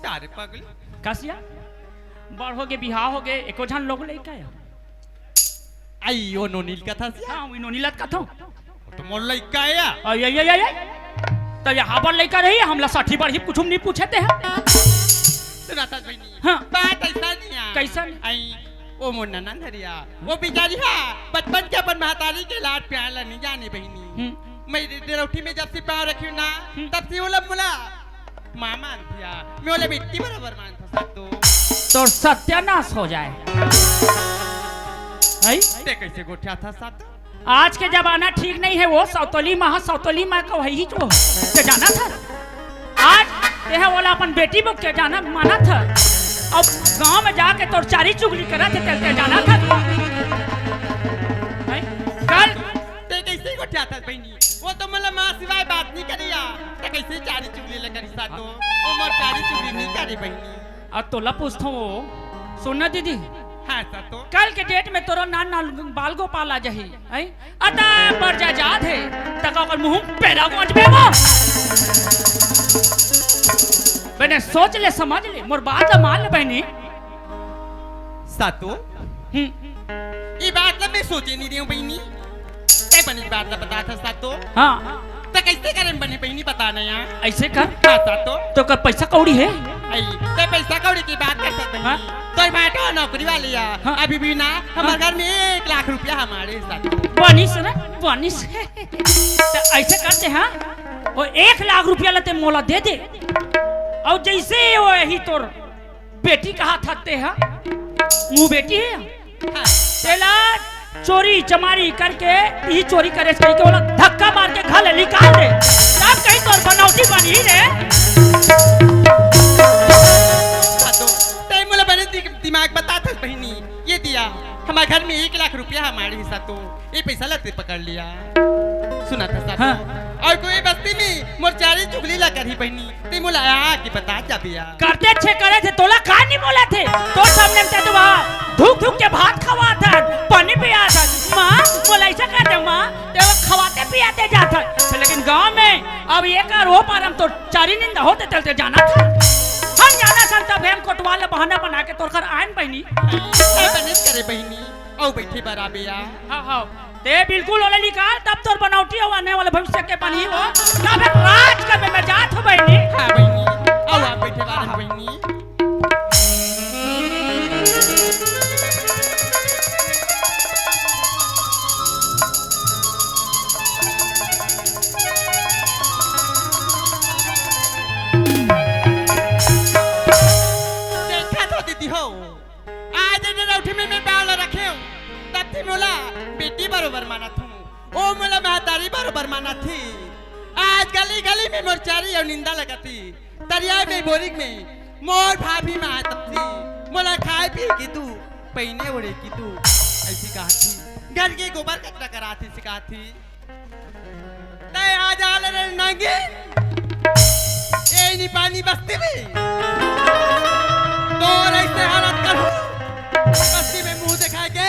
तारे पगली। कसिया, बड़ हो गे, बिहाव हो गे, एको झन लोग लइका हे? आई, ओ नोनी ल कथा से? हाँ, ओ नोनी ल कथों। तो मोर लइका हे या? आई, आई, आई, आई, आई। त ये हाबर लइका रही, हमला साठी बार ही कुछ नहीं पूछे ते हैं। सुना था बहिनी। हाँ। बात ऐसा नहीं है। कैसा नहीं? आई, ओ मोर ननंद हरिया, वो बेचारी हा, बचपन के अपन महतारी के लाड प्यार ला नहीं जाने बहिनी। हम्म। मैं डे-, डेरौठी में जब से पाँव रखी हूँ ना, हम्म। तब से ओला मोला माँ मानथी हा, मैं ओला बेटी बराबर मानथों सातो। तोर सत्यानाश हो जाए। हैं? ते कैसे गोठियाथस सातो? आज के जमाना ठीक नहीं है, वो सौतोली माँ, सौतोली माँ का वही तो। ते जानथस? आज तेहा ओला अपन बेटी बोल के जाना मानथस। अब गांव में जाके तोर चारी चुगली करत हे, ते, ते जानथस? हैं? कल ते कैसे गोठियाथस बहिनी? वो तो मोला माँ सिवाय बात नहीं करिया। ते कैसे चारी चुगली ले करी सातो? वो मोर चारी चुगली नहीं करी बहिनी। अउ तोला पूछथों वो, सुन ना दीदी। हाँ सातो। कल के date में तोरो नान नान बाल गोपाल आ जाही, हैं? अता पर जा जात हे, तका ओकर मुंह पेरा गोंजबे वो। बने सोच ले, समझ ले, मोर बात ला मान ले बहिनी। सातो। हम्म। ई बात ला मैं सोचे नहीं रही हूँ बहिनी। ते बने बात ला बताथस सातो। हाँ। ते कैसे करन बने बहिनी बता ना यार। ऐसे कर। हाँ सातो। तोकर पैसा कौड़ी हे? आई, ते पैसा कौड़ी की बात करथस बहिनी। हाँ। तोर भाटो नौकरी वाली हे। हाँ। अभी भी ना, हमारे हाँ। घर में एक लाख रुपया हमारे साथ। बनिस ना, बनिस। त ऐसे करते हैं, वो एक लाख रुपया ला ते मोला दे दे। अउ जैसे वो यही तोर बेटी कहाथस ते हा, मुँह बेटी हे। हाँ। तेला चोरी चमारी करके, ई चोरी करे से कहिके ओला धक्का मार के घर ले निकाल दे। तब कहीं तोर बनौटी बनही रे। सातो, ते मोला बने दि-, दिमाग बताथस बहिनी। ये दिया, हमारे घर में एक लाख रुपया हमारे हिस्सा तो, ये पैसा ला ते पकड़ लिया। सुनाथस सातो। हाँ। अउ कोई बस्ती में मोर चारी चुगली ला करही बहिनी। ते मोला आके बता जाबे या। करते छे करे थे, तोला का नहीं बोला थे? तोर सामने में ते तो वहाँ धुक धुक के भात खवाथस, पानी पियाथस। माँ, मोला ऐसा कर दे माँ, ते वो खवाते पियाते जाथस। लेकिन गांव में अब ये कर वो पार हम तो चारी निंदा होते चलते जाना था। हम जाना था तब हम कोटवाल बहाना बना के तोर घर आयन बहिनी। ऐसा नहीं करे बहिनी, अउ बैठे बर आबे या। हाँ, हाँ। ते बिल्कुल ओला निकाल, तब तोर बनौटी अउ आने वाले भविष्य के बनही वो। तब एक राज का मैं, मैं जात हूँ बहिनी। हाँ बहिनी, अउ आप बैठे बार हाँ बहिनी। देखा बरोबर मानत हूँ, ओ मोला महतारी बरोबर मानत ही। आज गली गली में मोर चारी अउ निंदा लगत ही। तरिया में बोरिंग में मोर भाभी माँ तपसी, मोला खाए पिए की दू, पहिने ओढ़े की दू, ऐसी कहत ही। घर के गोबर कचरा करात ही, सिखात ही। तै आ जा ले रे नंगी, ए नी पानी बस्ती में। तोर ऐसे हालत करूँ, बस्ती में मुंह दिखा के।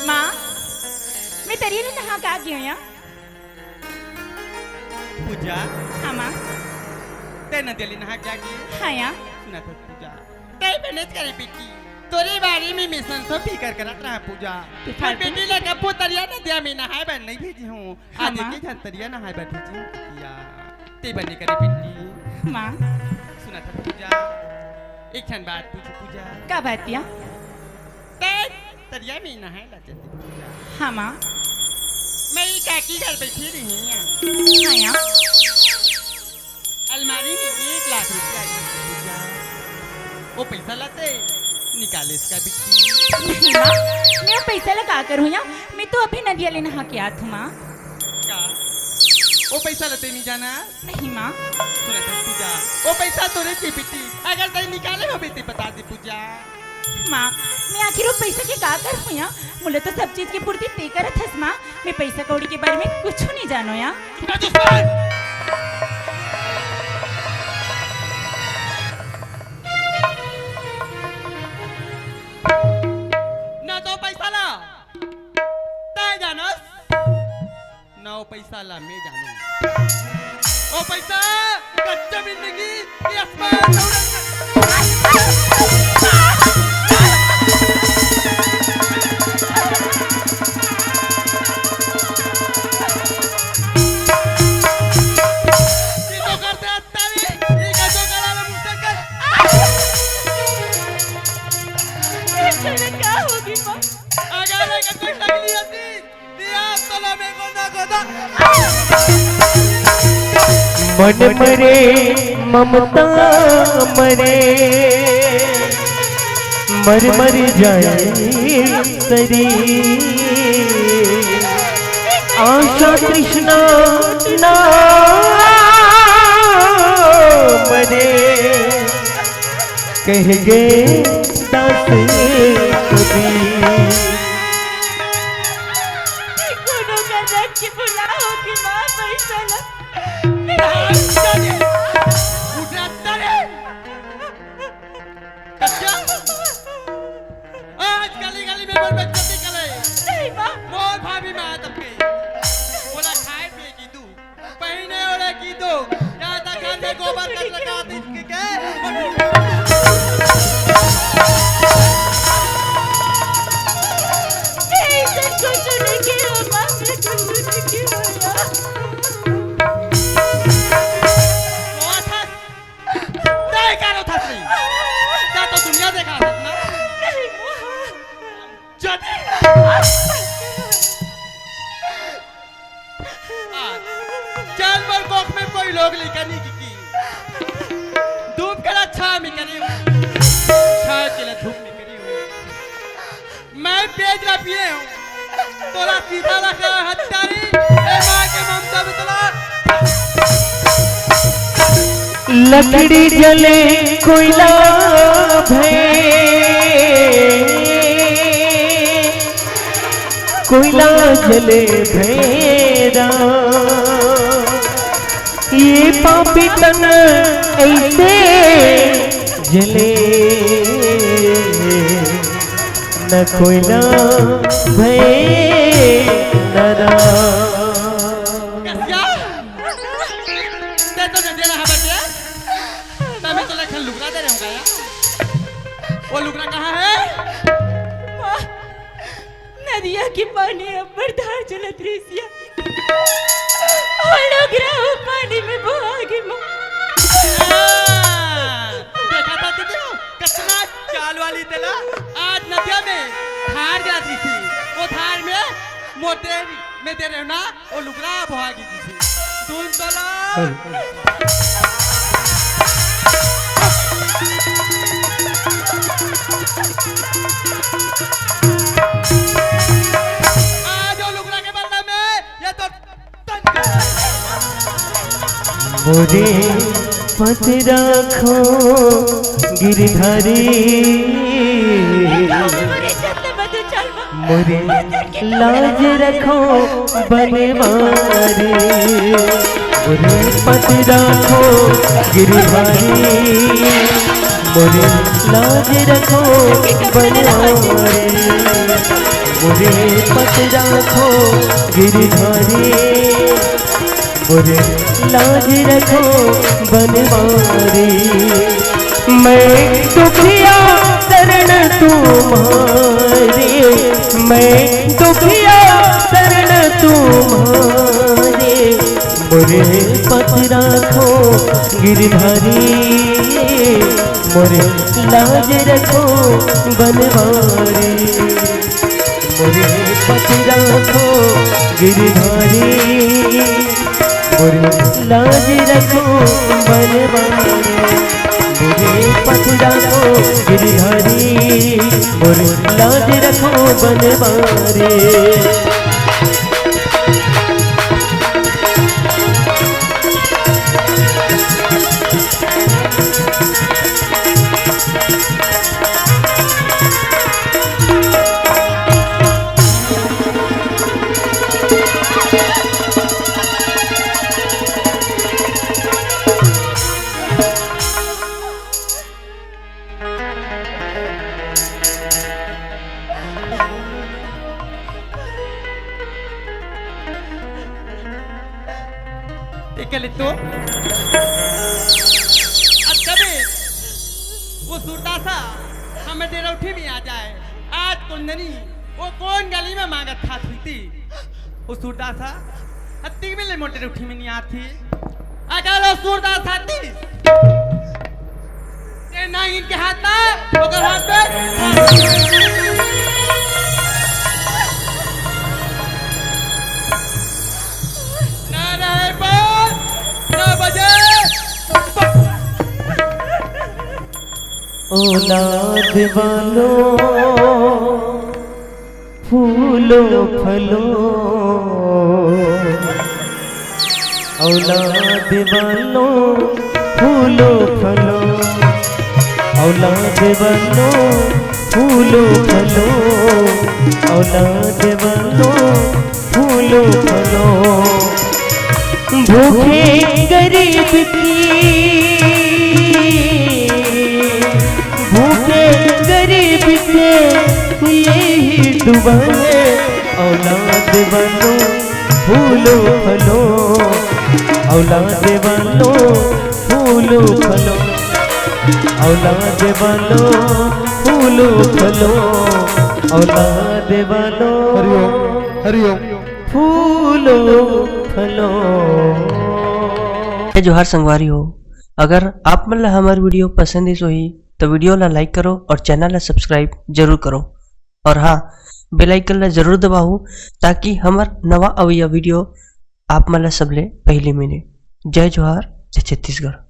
माँ, मैं तरिया ले नहा के आ गई हूँ या। पूजा। हाँ माँ। तै नदिया ले नहा के आ गई? हाँ या। सुनत हस पूजा, तै बनेच करे बेटी, तोरे बारे में मैं संसो फिकर करत रहा पूजा। तू मोर फालतू बेटी ला कभू तरिया नदिया में नहाए बर नहीं भेजी हूँ। हाँ आज माँ। एक ही झन तरिया नहाए बर भेजी हूँ बिटिया। तै बने करे बेटी। माँ। सुनत हस पूजा, एक झन बात पूछूँ पूजा। का बात या? तै तरिया में नहाए ला चलती पूजा। हाँ माँ। मैं ये काकी घर बैठी रही हूँ। हाँ या। अलमारी में एक लाख रुपया है पूजा। वो पैसा ला तै निकाले इसका बिट्टी। नहीं माँ, मैं वो पैसा ला का करूँ या? मैं तो अभी नदिया ले नहा के आत हूँ माँ। का? वो पैसा ला तै नहीं जाना? नहीं माँ। सुनत हस पूजा, वो पैसा तोरे के बिट्टी, अगर तै निकाले होबे तै बता दे पूजा। माँ, मैं आखिर वो पैसा के का करहूँ या? मोला तो सब चीज के पूर्ति तै करत हस माँ, मैं पैसा कौड़ी के बारे में कुछ नहीं जानो या। ना दुश्मन! ना तो पैसा ला तै जानस, ना वो पैसा ला मैं जानूं। वो पैसा कच्चा जिंदगी ये आसमान दौड़न। ये तो करते हत्ता रे, ये का तो करा रे मुसलकल। ये का होगी माँ? अगर ये का कोई तकलीफ थी, दिया तोला में गोदा गोदा। मन मरे ममता मरे, मर मर जाए शरीर। आशा तृष्णा ना मरे, कह गए दास कबीर। कोनो का रख के बुलाओ कि माँ पैसा ला। उठा तले। कच्चा? आज गली गली में मोर बेइज्जती करे। नहीं माँ। मोर भाभी माँ तब के। मोला खाए पिए की दू, पहिने ओढ़े की दू, यहाँ तक घर में गोबर कचरा का दिन के, के। नहीं, सर, कुछ नहीं किया, माँ, मैं कुछ नहीं किया। वो था, नहीं करो था नहीं। क्या तो दुनिया देखा था ना? नहीं, माँ। जदे चल मोर कोख में कोई लोग लिखा नहीं की, की। धूप करा छाँव में करे हूँ। छाँव के लिए धूप में करे हूँ। मैं पेज ला पिए हूँ। तोला सीधा रखा हत्यारी। ए माँ के ममता में तोला। लकड़ी जले कोयला भय, कोयला जले भैरा, ये पापी तन ऐसे जले, न कोयला भय नरा। कसिया, ते तो नदिया नहा बचे, तभी तो लखन लुगरा दे रहे होगा यार। वो लुगरा कहाँ है? माँ, न नदिया के पानी अब्बड़ धार चलत रिहिस या। ओ लुगरा ओ पानी में बोहा गे माँ। हाँ, देखा था तुझे, कितना चाल वाली तेला। आज नदिया में धार जात रही थी, वो धार में मोटे में दे रहे हो ना, वो लुगरा बोहा गे। सुन तो ला। आज वो लुगरा के बदला में ये तो तंग। मोरे पत राखो गिरधारी। मोरे लाज रखो बनवारी, मोरे पत राखो गिरधारी, मोरे लाज रखो बनवारी, मोरे पत राखो गिरधारी, मोरे लाज रखो बनवारी। मैं दुखिया शरण तुम्हारे, मैं दुखिया शरण तुम्हारे, मोरे पत राखो गिरधारी, मोरे लाज रखो बनवारी। मोरे पत राखो गिरधारी, मोरे लाज रखो बनवारी। मोरे पत राखो गिरधारी, मोरे लाज रखो बनवारी। देख ले तो। अब कभी वो सूरदासा हमर डेरौठी में आ जाए। आज कुंदनी वो कौन गली में मांगत खात हुई थी? वो सूरदासा अत्ती में ले मोर डेरौठी में नहीं आती। अगर वो सूरदासा आती, ते ना इनके हाथ ना, ओकर हाथ पे। ना रहे बाल, ना बजे। औलाद वालों, फूलो फलो, औलाद वालों, फूलो फलो, औलाद वालों, फूलो फलो, औलाद वालों, फूलो फलो। भूखे गरीब की, भूखे गरीब के यही दुआ है। औलाद वालों, फूलो फलो, औलाद वालों, फूलो फलो, औलाद वालों, फूलो फलो, औलाद वालों। हरिओम, हरिओम। फूलो फलो। जय जोहार संगवारी हो, अगर आप मन ला हमर video पसंद आइस होही तो video ला like करो और channel ला subscribe जरूर करो, और हाँ, bell icon ला जरूर दबाओ ताकि हमर नवा अवइया video आप मन ला सबले पहली मिले। जय जोहार, जय छत्तीसगढ़।